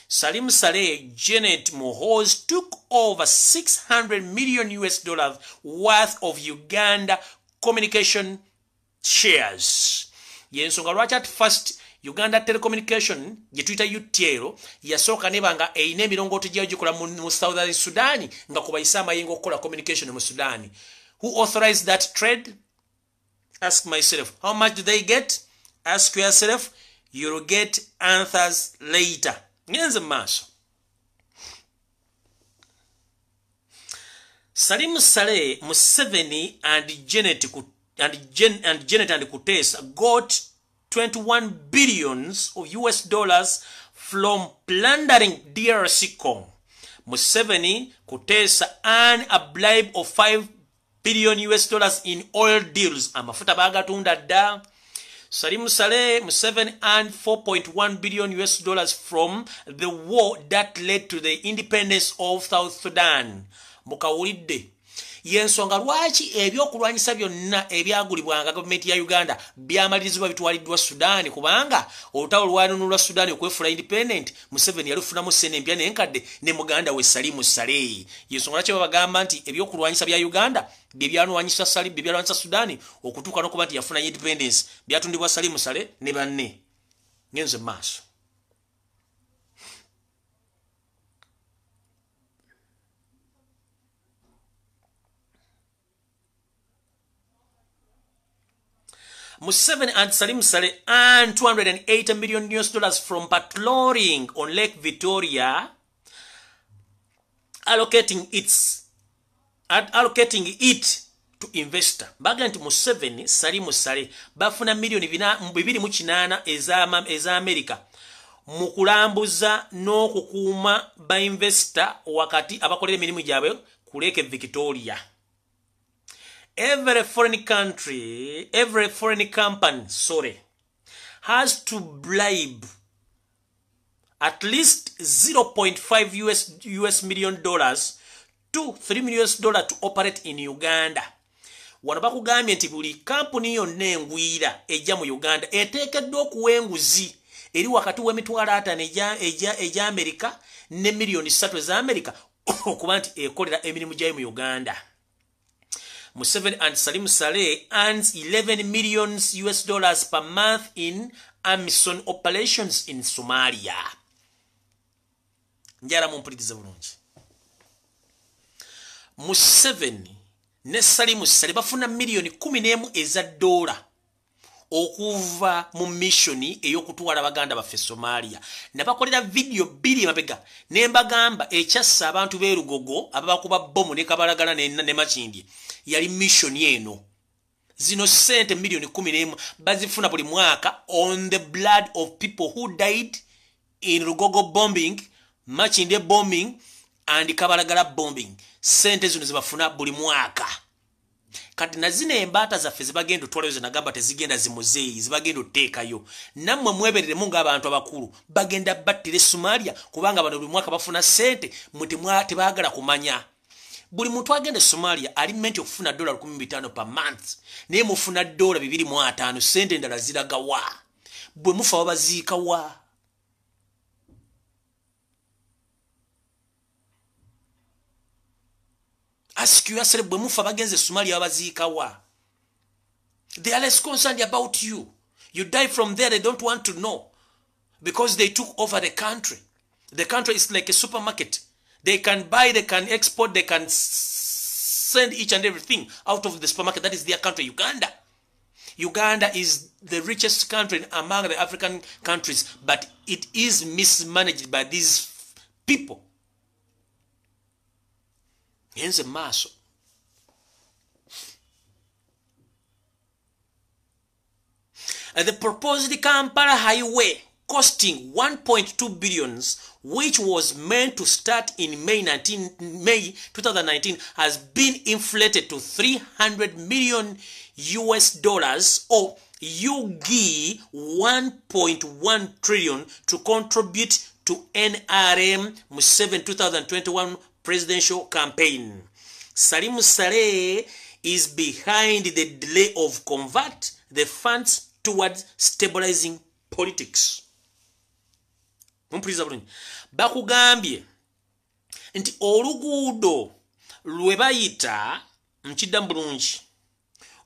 Salim Saleh, Janet Muhoozi took over 600 million US dollars worth of Uganda Communication shares. Yensonga lwaki at first Uganda Telecommunication gye tuyita UTL yasooka neba nga erina emirongooti gyayo gikola mu Southern Sudan, nga kubayise amayengo okukola communication mu Sudan. Who authorized that trade? Ask myself. How much do they get? Ask yourself, you'll get answers later. Ngenze mu maaso. Salim Saleh, Museveni and Janet and Janet and Kutesa got 21 billions of US dollars from plundering DRC Congo. Museveni, Kutesa earned a bribe of 5 billion US dollars in oil deals. Amafuta bagatunda dda. Salim Saleh, Museveni earned 4.1 billion US dollars from the war that led to the independence of South Sudan. Mukawulidde? Yensonga lwaki ebyokulwanyisa byonna ebyagulibwanga gavumenti ya Uganda byamalirizibwa bitwaliddwa Sudaani, kubanga olutalo lwanunulwa Sudaani okwefula independent, Museveni yalufunamu sente empya nenkadde ne muganda we Salimu Saleh. Yensonga lwaki babagamba nti ebyokulwanyisa bya Uganda bye byalwanyisa Sudaani okutuuka n'okuba nti yafuna independence byatundibwa Salimu Saleh ne banne. Ngenze maaso. Museveni and Salim Saleh earned 280 million US dollars from patrolling on Lake Victoria, allocating its Allocating it to investor. Baga nti Museveni, Salim Saleh bafuna miliyoni 208 eza America mu kulambuza n'okukuuma ba investor wakati abakolera emirimu gyabwe ku Lake Victoria. Every foreign country, every foreign company, sorry, has to bribe at least 0.5 US million dollars to $3 million to operate in Uganda. Wano bakugambye nti buli kampuni yonna engwira ejja mu Uganda eteekeddwa okuwa enguzi eri wakati w'emitwalo 50 egya America ne miliyoni 3 eza America okuba nti ekolera emirimu gyayo mu Uganda. Museveni and Salim Saleh earns 11 million US dollars per month in AMISOM operations in Somalia. Njagala mumpulirize bulungi. Museveni ne Salim Saleh bafuna miliyoni 11 eza dola okuva mu mission ey'okutwala baganda baffe Somalia. Nabakolera video 2 emabega ne mbagamba ekyassa abantu b'e Lugogo ababakuba bbomu ne Kabalagala ne Makindye yali mission eno. Zino sente miliyoni 11 bazifuna buli mwaka on the blood of people who died in Lugogo bombing, Makindye bombing and Kabalagala bombing. Sente zino zibafuna buli mwaka. Kati na zino embaata zaffe zibagenda otwalayo, zenagamba tezigenda zimuzeeyi, zibagenda oteekayo, nammwe mwebereremu ng'abantu abakulu. Bagenda battira e Somalia kubanga bano buli mwaka bafuna sente, mwe tebaagala kumanya. Buli muntu agenda e Somalia ali meant okufuna dola 15 per month, naye mufuna dola 25. Sente endala ziragawa? Bwe mufa babaziikawa? Ask yourself, bwe mufa bagenze e Somalia babaziikawa? They are less concerned about you. You die from there, they don't want to know, because they took over the country. The country is like a supermarket. They can buy, they can export, they can send each and everything out of the supermarket. That is their country, Uganda. Uganda is the richest country among the African countries, but it is mismanaged by these people. Ngenze maaso. The proposed Kampala Highway, costing 1.2 billions, which was meant to start in May 2019, has been inflated to 300 million US dollars or UG 1.1 trillion to contribute to NRM Museveni 2021 presidential campaign. Salim Saleh is behind the delay of convert the funds towards stabilizing politics. Mumpuliriza bulungi. Bakugambye nti oluguudo lwe bayita, nkiddamu bulungi,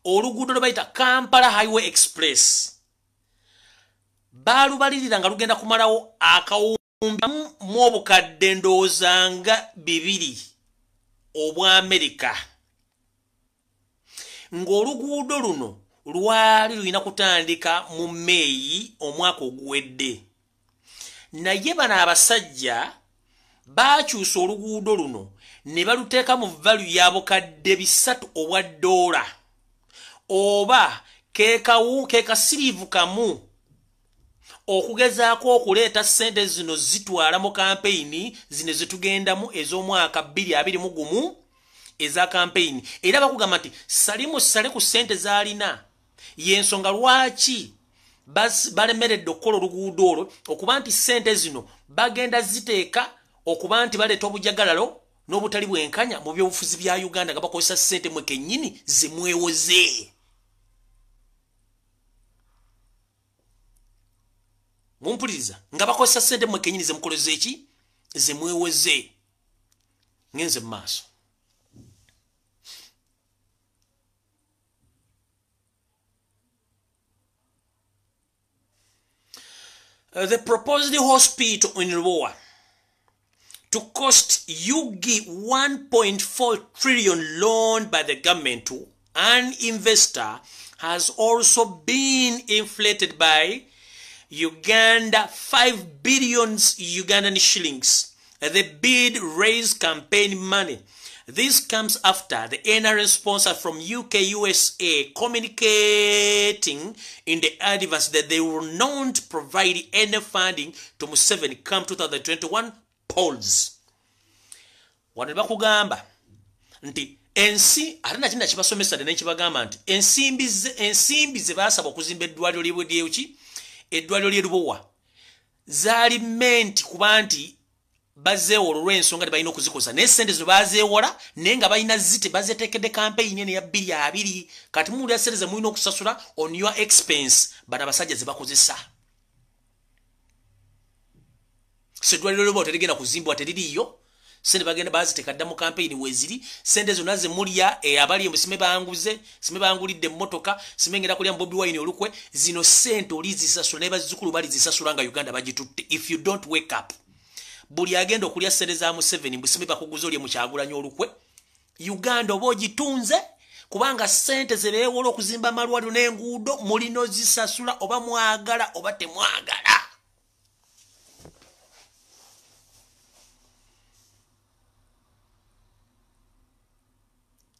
oluguudo lwe bayita Kampala Highway Express baalubalirira nga lugenda kumalawo akawumbi mu obukadde ndowooza nga 2 obw'Amerika, ng'oluguudo luno lwali lulina kutandika mu Meeyi omwaka oguwedde, naye bano abasajja baakyusa oluguudo luno ne baluteeka mu value ya bukadde 300 obwa ddoola oba kekawu kekasiriivu kamu, okugezaako okuleeta ssente zino zitwala mu kampeyini zino zetugendamu ez'omwaka 2021 eza kampeyini. Era bakugamba nti Salimu Saleh ku ssente z'alina y'ensonga lwaki balemeredde okukola oluguudo olwo, okuba nti ssente zino bagenda ziteeka okuba nti baleeta obujagalalo n'obutali bwenkanya mu byobufuzi bya Uganda nga bakozesa ssente mwe kennyini zemwewoze. Mumpuliriza? Nga bakozesa ssente mwe kennyini zemukoleze eki, zemwewoze. Ngenze mu maaso. The proposed hospital in Lubowa to cost UG 1.4 trillion loaned by the government to an investor has also been inflated by Uganda 5 billion Ugandan shillings. The bid raised campaign money. This comes after the NRM sponsor from UK, USA communicating in the advance that they will not provide any funding to Museveni come 2021 polls. Wano bakugamba nti ensi ate nakino kibasomesa dde nekibagamba nti ensimbi ze baasaba okuzimba eddwaliro lyeki eddwaliro ly'e Lubowa zaali menti kuba nti bazeewola olw'ensonga tebalina okuzikoza, naye sente zo bazeewola naye nga balina zite bazeteekedde campaign eno eya 2020. Kati muwulira sente ze mulina okusasula on your expense, bano abasajja ze bakozesa. So eddwaliro ly'e Lubowa terigenda kuzimbwa, teririiyo. Sente bagenda baziteeka dda mu campaign weeziri. Sente zonna ze mulya, abali emusime banguze, sime bangulidde emmotoka, sime ngenda kulya Bobi Wine olukwe, zino sente olizisasula naye bazzukulu balizisasula nga Uganda bagitutte if you don't wake up. Buli agenda okulya sente za Museveni mbusime bakuguza olye mu Kyagulanyi olukwe, Uganda oba ogitunze, kubanga sente ze beewola okuzimba amalwaliro n'enguudo mulina ozisasula oba mwagala oba temwagala.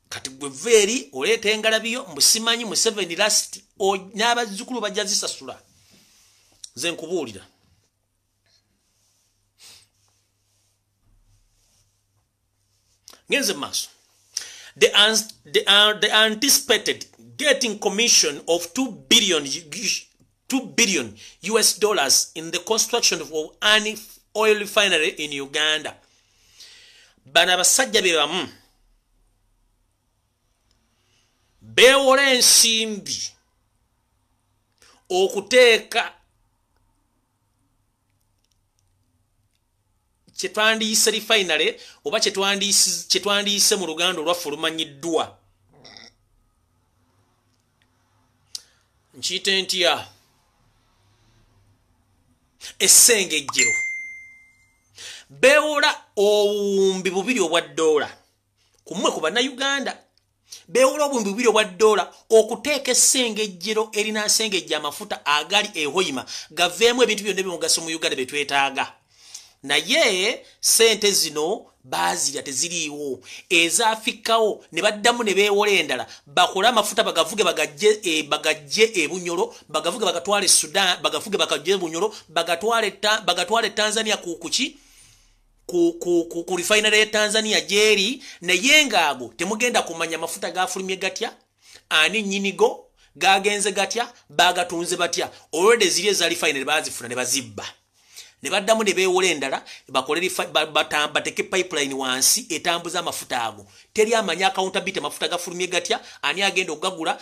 Kati gwe veeri oleeta engalabiyo mbusimanyi Museveni last n'abazzukulu bajja zisasula. Nze nkubuulira. Ngenze maaso. The anticipated getting commission of 2 billion US dollars in the construction of an oil refinery in Uganda. Bano abasajja be bamu beewola ensimbi okuteeka kyetwandiyise refinery oba kyetwandiyise mu Luganda olwaffe olumanyiddwa nkiyite ntya essengejjero. Beewola obuwumbi bubiri obwa ddoola kumwe ku Bannayuganda, beewola obuwumbi bubiri obwa ddoola okuteeka essengejjero erinaasengejja amafuta agali e Hoima gaveemu ebintu byonna eby'omugaso mu Uganda bye twetaaga. Naye sente zino baazirya teziriiwo, ezaafikkawo ne baddamu ne beewola endala bakole amafuta bagavuge bagajje e Bunyoro, bagavuge bagatwale Sudan, bagavuge bagajje e Bunyoro, bagatwale Tanzania ku refinery ya Tanzania gyeri. Naye ng'ago temugenda kumanya mafuta gafulumye gatya, ani nnyinigo, gagenze gatya, bagatunze batya. Already ziri eza refinery baazifuna ne bazibba, ne baddamu ne beewola endala bakole bateke pipeline wansi etambuza amafuta ago. Teri amanya accountability amafuta gafulumye gatya, ani agenda okugagula,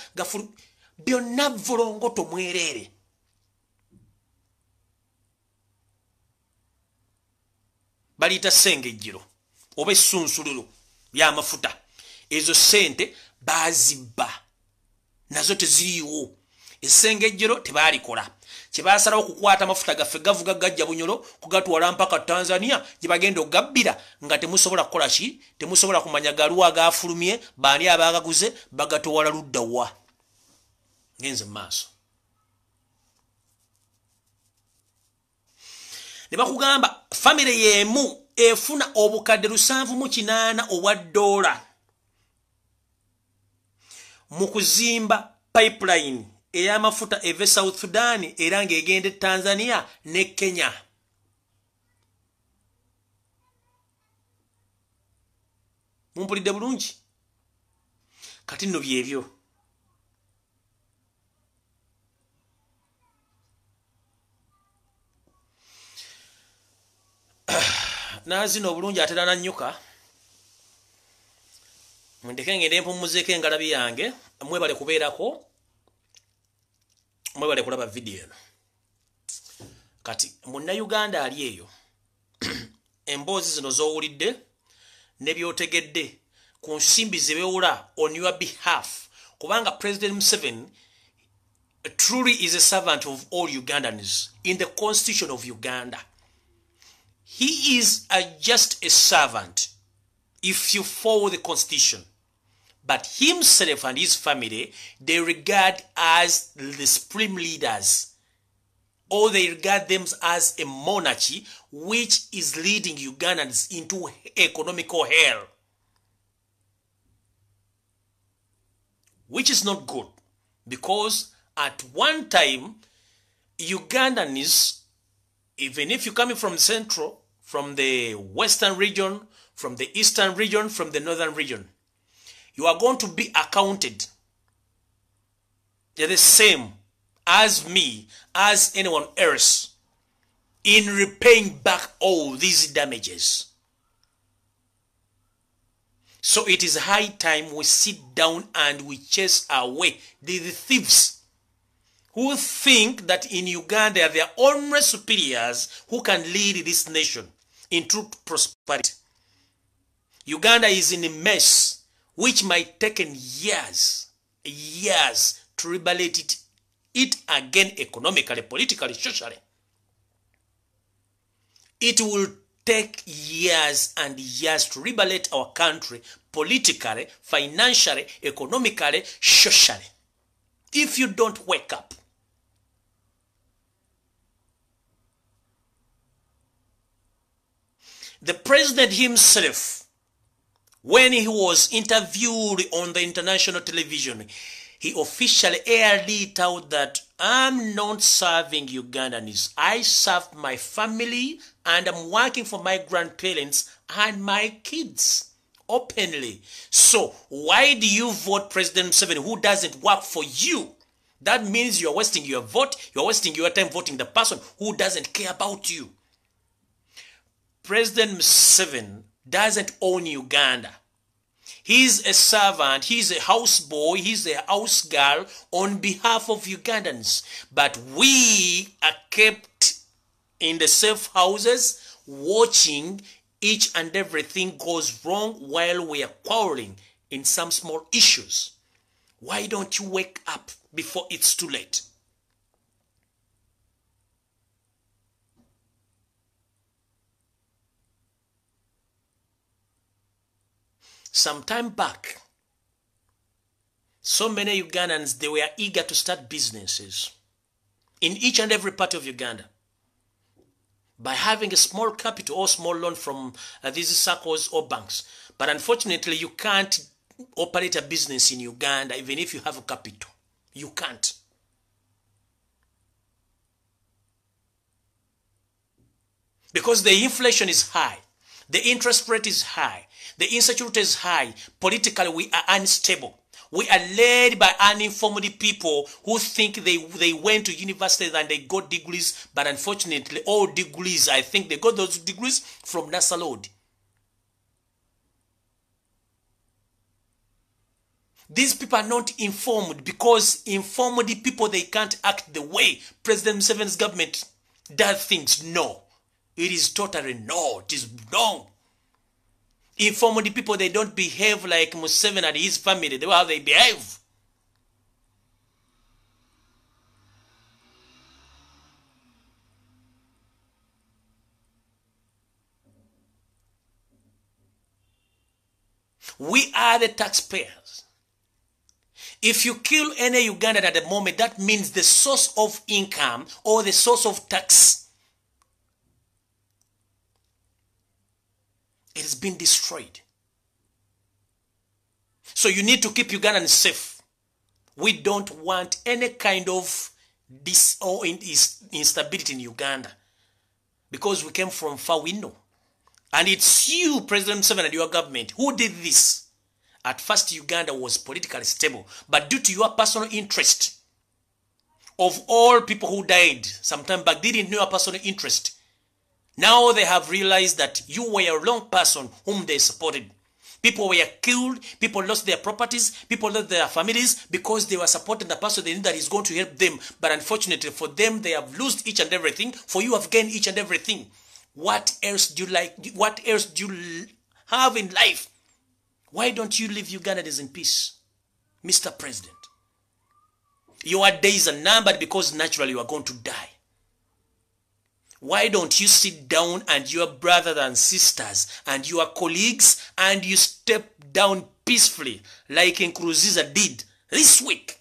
byonna volongoto mwereere. Baliyita ssengejjero oba essunsuliro ly'amafuta. Ezo ssente baazibba nazo teziriiwo. Essengejjero tebaalikola, kye baasalawo okukwata amafuta gaffe gavuga gajja Bunyoro kugatwala mpaka Tanzania gye bagenda okugabbira nga temusobola kukola ki, temusobola kumanya galuwa gafulumye, baani abaagaguze, bagatwala ludda wa. Ngenze mu maaso. Ne bakugamba famire y'emu efuna obukadde 78 obwa ddoola mu kuzimba pipeline ey'amafuta eva South Sudan era ng'egenda e Tanzania ne Kenya. Mumpulidde bulungi? Kati nno byebyo. Naazino obulungi atera nannyuka. Mundeke ngende mpummuzeeko engalabi yange. Mwebale kubeerako, mwebale kulaba vidiyo eno. Kati Munnayuganda ali eyo, emboozi zino z'owulidde ne by'otegedde ku nsimbi ze beewola on your behalf, kubanga President Museveni truly is a servant of all Ugandans in the constitution of Uganda. He is just a servant if you follow the constitution. But himself and his family, they regard as the supreme leaders, or they regard them as a monarchy which is leading Ugandans into economical hell. which is not good, because at one time, Ugandans, even if you're coming from Central, from the Western region, from the Eastern region, from the Northern region, you are going to be accounted. They're the same as me, as anyone else, in repaying back all these damages. So it is high time we sit down and we chase away the thieves who think that in Uganda they are only superiors who can lead this nation into prosperity. Uganda is in a mess which might take years to rehabilitate it again economically, politically, socially. It will take years and years to rehabilitate our country politically, financially, economically, socially. If you don't wake up. The president himself, when he was interviewed on the international television, he officially aired it out that I'm not serving Ugandans. I serve my family and I'm working for my grandparents and my kids openly. So why do you vote President Museveni who doesn't work for you? That means you're wasting your vote. You're wasting your time voting the person who doesn't care about you. President Museveni doesn't own Uganda. He's a servant, he's a houseboy, he's a house girl on behalf of Ugandans. But we are kept in the safe houses watching each and everything goes wrong while we are quarreling in some small issues. Why don't you wake up before it's too late? Some time back, so many Ugandans, they were eager to start businesses in each and every part of Uganda by having a small capital or small loan from these circles or banks. But unfortunately, you can't operate a business in Uganda even if you have a capital. You can't. Because the inflation is high. The interest rate is high. The insecurity is high. Politically, we are unstable. We are led by uninformed people who think they went to universities and they got degrees. But unfortunately, all degrees, I think they got those degrees from NASA Lord. These people are not informed because informed people, they can't act the way President Museveni's government does things. No. It is totally no. It is wrong. Informed people, they don't behave like Museveni and his family, the way how they behave. We are the taxpayers. If you kill any Ugandan at the moment, that means the source of income or the source of tax, it has been destroyed. So you need to keep Ugandans safe. We don't want any kind of dis or instability in Uganda because we came from far, we know. And it's you, President Museveni, and your government who did this. At first, Uganda was politically stable, but due to your personal interest of all people who died some time back, they didn't know your personal interest. Now they have realized that you were a wrong person whom they supported. People were killed, people lost their properties, people lost their families because they were supporting the person they knew that is going to help them. But unfortunately for them, they have lost each and everything. For you have gained each and everything. What else do you like? What else do you have in life? Why don't you leave Ugandans in peace, Mr. President? Your days are numbered because naturally you are going to die. Why don't you sit down and your brothers and sisters and your colleagues and you step down peacefully like Nkurunziza did this week?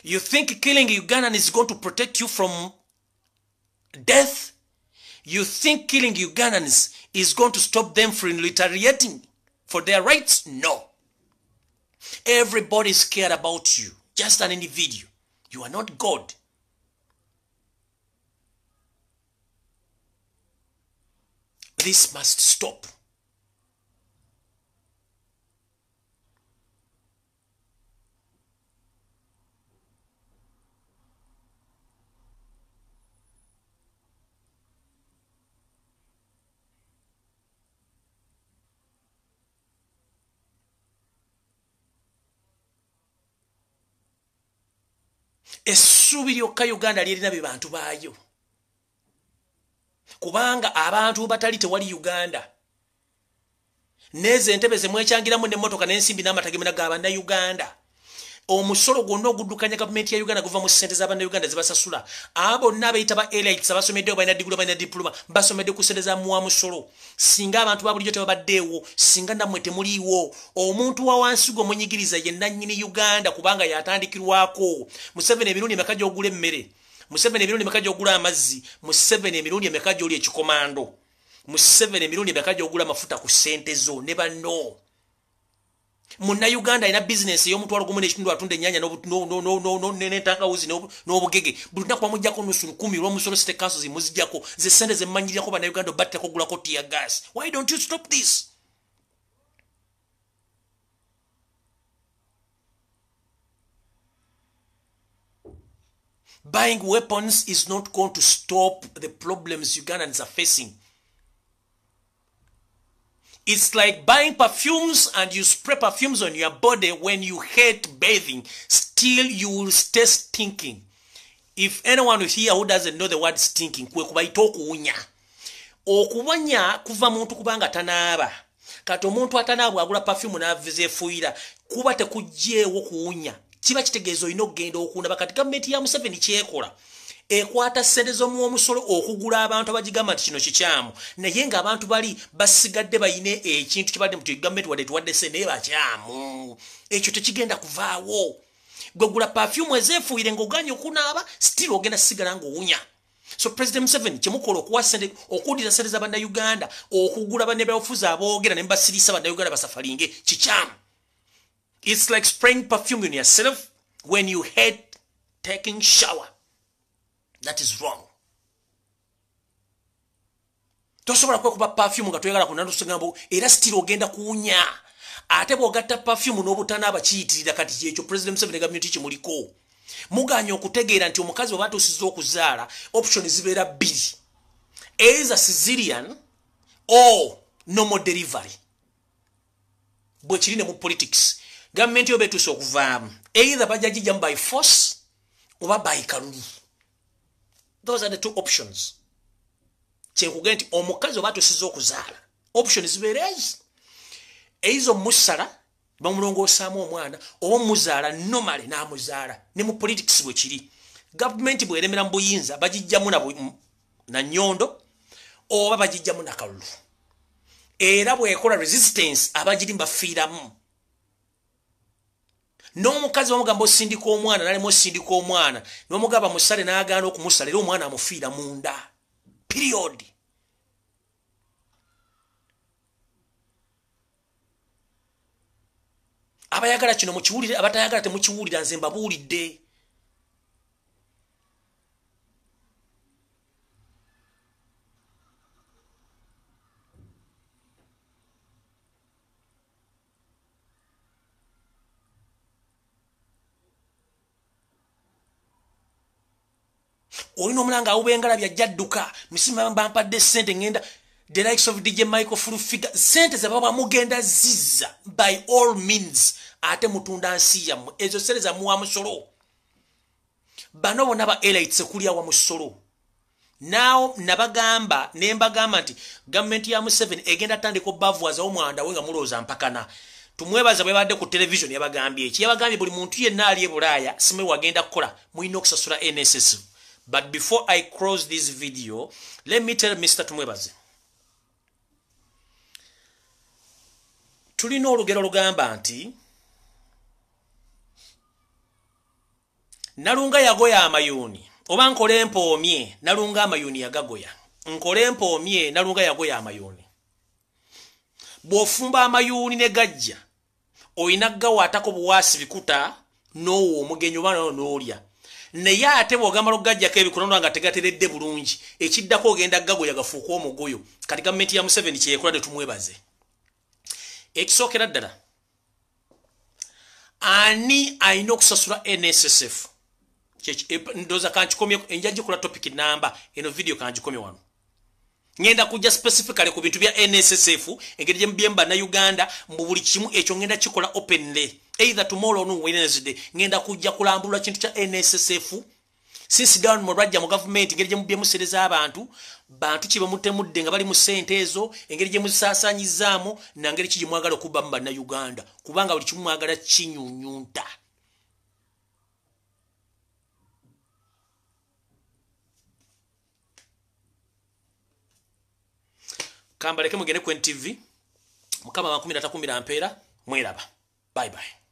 You think killing Ugandan is going to protect you from death? You think killing Ugandans is going to stop them from retaliating? For their rights? No. Everybody is scared about you. Just an individual. You are not God. This must stop. Essuubi lyokka Uganda lyerina be bantu baayo. Kubanga abantu batali tewali Uganda. N'ezo entebe ze mwekyangiramu n'emmotoka n'ensimbi n'amata gemena ga bannayuganda. Omusolo gwonna oguddukanya gavumenti ya Uganda guva mu ssente za bannayuganda zebasasula. Abo bonna abeeyita ba elites abasomeddewo balina diguli balina diploma basomedde ku ssente za muwa musolo. Singa abantu ba bulijjo tebabaddeewo, singa nammwe temuliiwo, omuntu wa wansi gwe munyigiriza ye nannyini Uganda kubanga yatandikirwako. Museveni emirundi emeka gy'ogula emmere, Museveni emirundi emeka gy'ogula amazzi, Museveni emirundi emeka gy'oli ekikomando, Museveni emirundi emeka gy'ogula amafuta ku ssente zo ne banno. Munnayuganda alina bizinesi ey'omutwalo gumu n'ekitundu atunda ennyaanya n'entangawuzi n'obugege. Buli lunaku bamuggyako 50 olw'omusolo city council zimuziggyako. Ze ssente ze mmanyirirako bannayuganda obattako ogulako tear gas. Why don't you stop this? Buying weapons is not going to stop the problems Ugandans are facing. It's like buying perfumes and you spray perfumes on your body when you hate bathing. Still, you will stay stinking. If anyone here who doesn't know the word stinking, kwe kubayita okuwunya. Okuwunya kuva muntu kubanga tanaaba. Kati omuntu atanaaba agula perfume n'avizeefuuyira kuba tekugyewo kuwunya. Kiba kitegeeza olina okugenda okunaaba. Kati gavumenti ya Museveni kyekola. Ekwata ssente z'omuwa omusolo okugula abantu abagigamba nti kino kikyamu, naye ng'abantu bali basigadde bayine ekintu kibadde muti gavumenti wadde tuwadde ssente naye bakyamu. Ekyo tekigenda kuvaawo. Gwe gula perfume ezeefuuyire ng'ogaanye okunaaba, still ogenda sigala ng'owunya. So President Museveni kyemukola okuwa ssente, okuddira ssente za bannayuganda okugula bannabyabufuzi aboogera ne mubasiriisa bannayuganda basafalinge kikyamu. It's like spraying perfume on yourself when you hate taking shower. That is wrong. Tosobola kwekuba perfume nga toyagala kunandusigambo era still ogenda kuwunya. Ate bw'ogatta perfume n'obutanaaba kiyitirira. Kati kyekyo President Museveni gavumenti kimuliko. Muganye okutegeera nti omukazi bw'aba atuusizza okuzaala, option zibeera bbiri. Either cesarean or normal delivery. Bwe kiri ne mu politics. Gavumenti yo beetuuse okuvaamu. Either bajja gijjamu by force oba by kalulu. Those are the two options. Kyenkugambye nti omukazi oba atuusizza okuzaala, option zibeera ezi. Either omusala bamulongoosaamu omwana oba omuzaala normally n'amuzaala. Ne mu politics bwe kiri. Gavumenti bw'eremera mu buyinza bagijjamu na nnyondo oba bagijjamu na kalulu. Era bw'ekola resistance abagirimu bafiiramu. N'omukazi bamugamba osindika omwana n'alema osindika omwana, n'omugamba musale n'agaana okumusala era omwana amufiira munda. Period. Abayagala kino mukiwulire, abatayagala temukiwulira, nze mbabuulidde. Olina omulanga awuba engalabi ajja dduka, musima bampadde ssente ngenda. The likes of DJ Michael Full Figure, ssente ze baba mugenda zizza by all means, ate mutunda nsi yammwe. Ezo ssente zamuwa musolo. Bano bonna ba elites kulya wa musolo. Now nabagamba ne mbagamba nti gavumenti ya Museveni egenda tandika obavuwaza omwanda we nga mulowooza mpakana. Tumwebaza bwe badde ku television yabagambye eki? Yabagambye buli muntu yenna ali e Bulaaya simanyi wagenda kukola mulina okusasula NSS. But before I close this video, let me tell Mr. Tumwebaze. Tulina olugero lugamba nti Nalunga yagoya amayuuni oba nkole empoomye. Nalunga amayuuni yagagoya, nkole empoomye. Nalunga yagoya amayuuni. Bw'ofumba amayuuni ne gajja, olina gawaatako buwaasi bikuta n'owa omugenyi oba n'olya. Naye ate bw'ogamba lw'ogajjako ebikuta nga tegateredde bulungi, ekiddako ogenda gagoya gafuuke omugoyo. Kati gavumenti ya Museveni kye yekola ne tumwebaze. Ekisookera ddala, ani alina okusasula NSSF? Ndowooza kankikomye, enja gikola topic namba eno video kangikomye wano. Ngenda kujja specifically ku bintu bya NSSF, engeri gye mubyemba na Uganda mu buli kimu ekyo ngenda kikola openly. Either tomorrow or Wednesday ngenda kujja kulambulula kintu kya NSSF. Since down mu rajja mu government, engeri gye mubyemusereza abantu, bantu ki bamutemudde nga bali mu ssente ezo, engeri gye muzisaasaanyizaamu, na ngeri ki gye mwagala okubbamu bannayuganda, kubanga buli kimu mwagala kinyunyunta. Kambaleke mugende ku NTV. Mukama 13 mpeera, mweraba. Bye bye.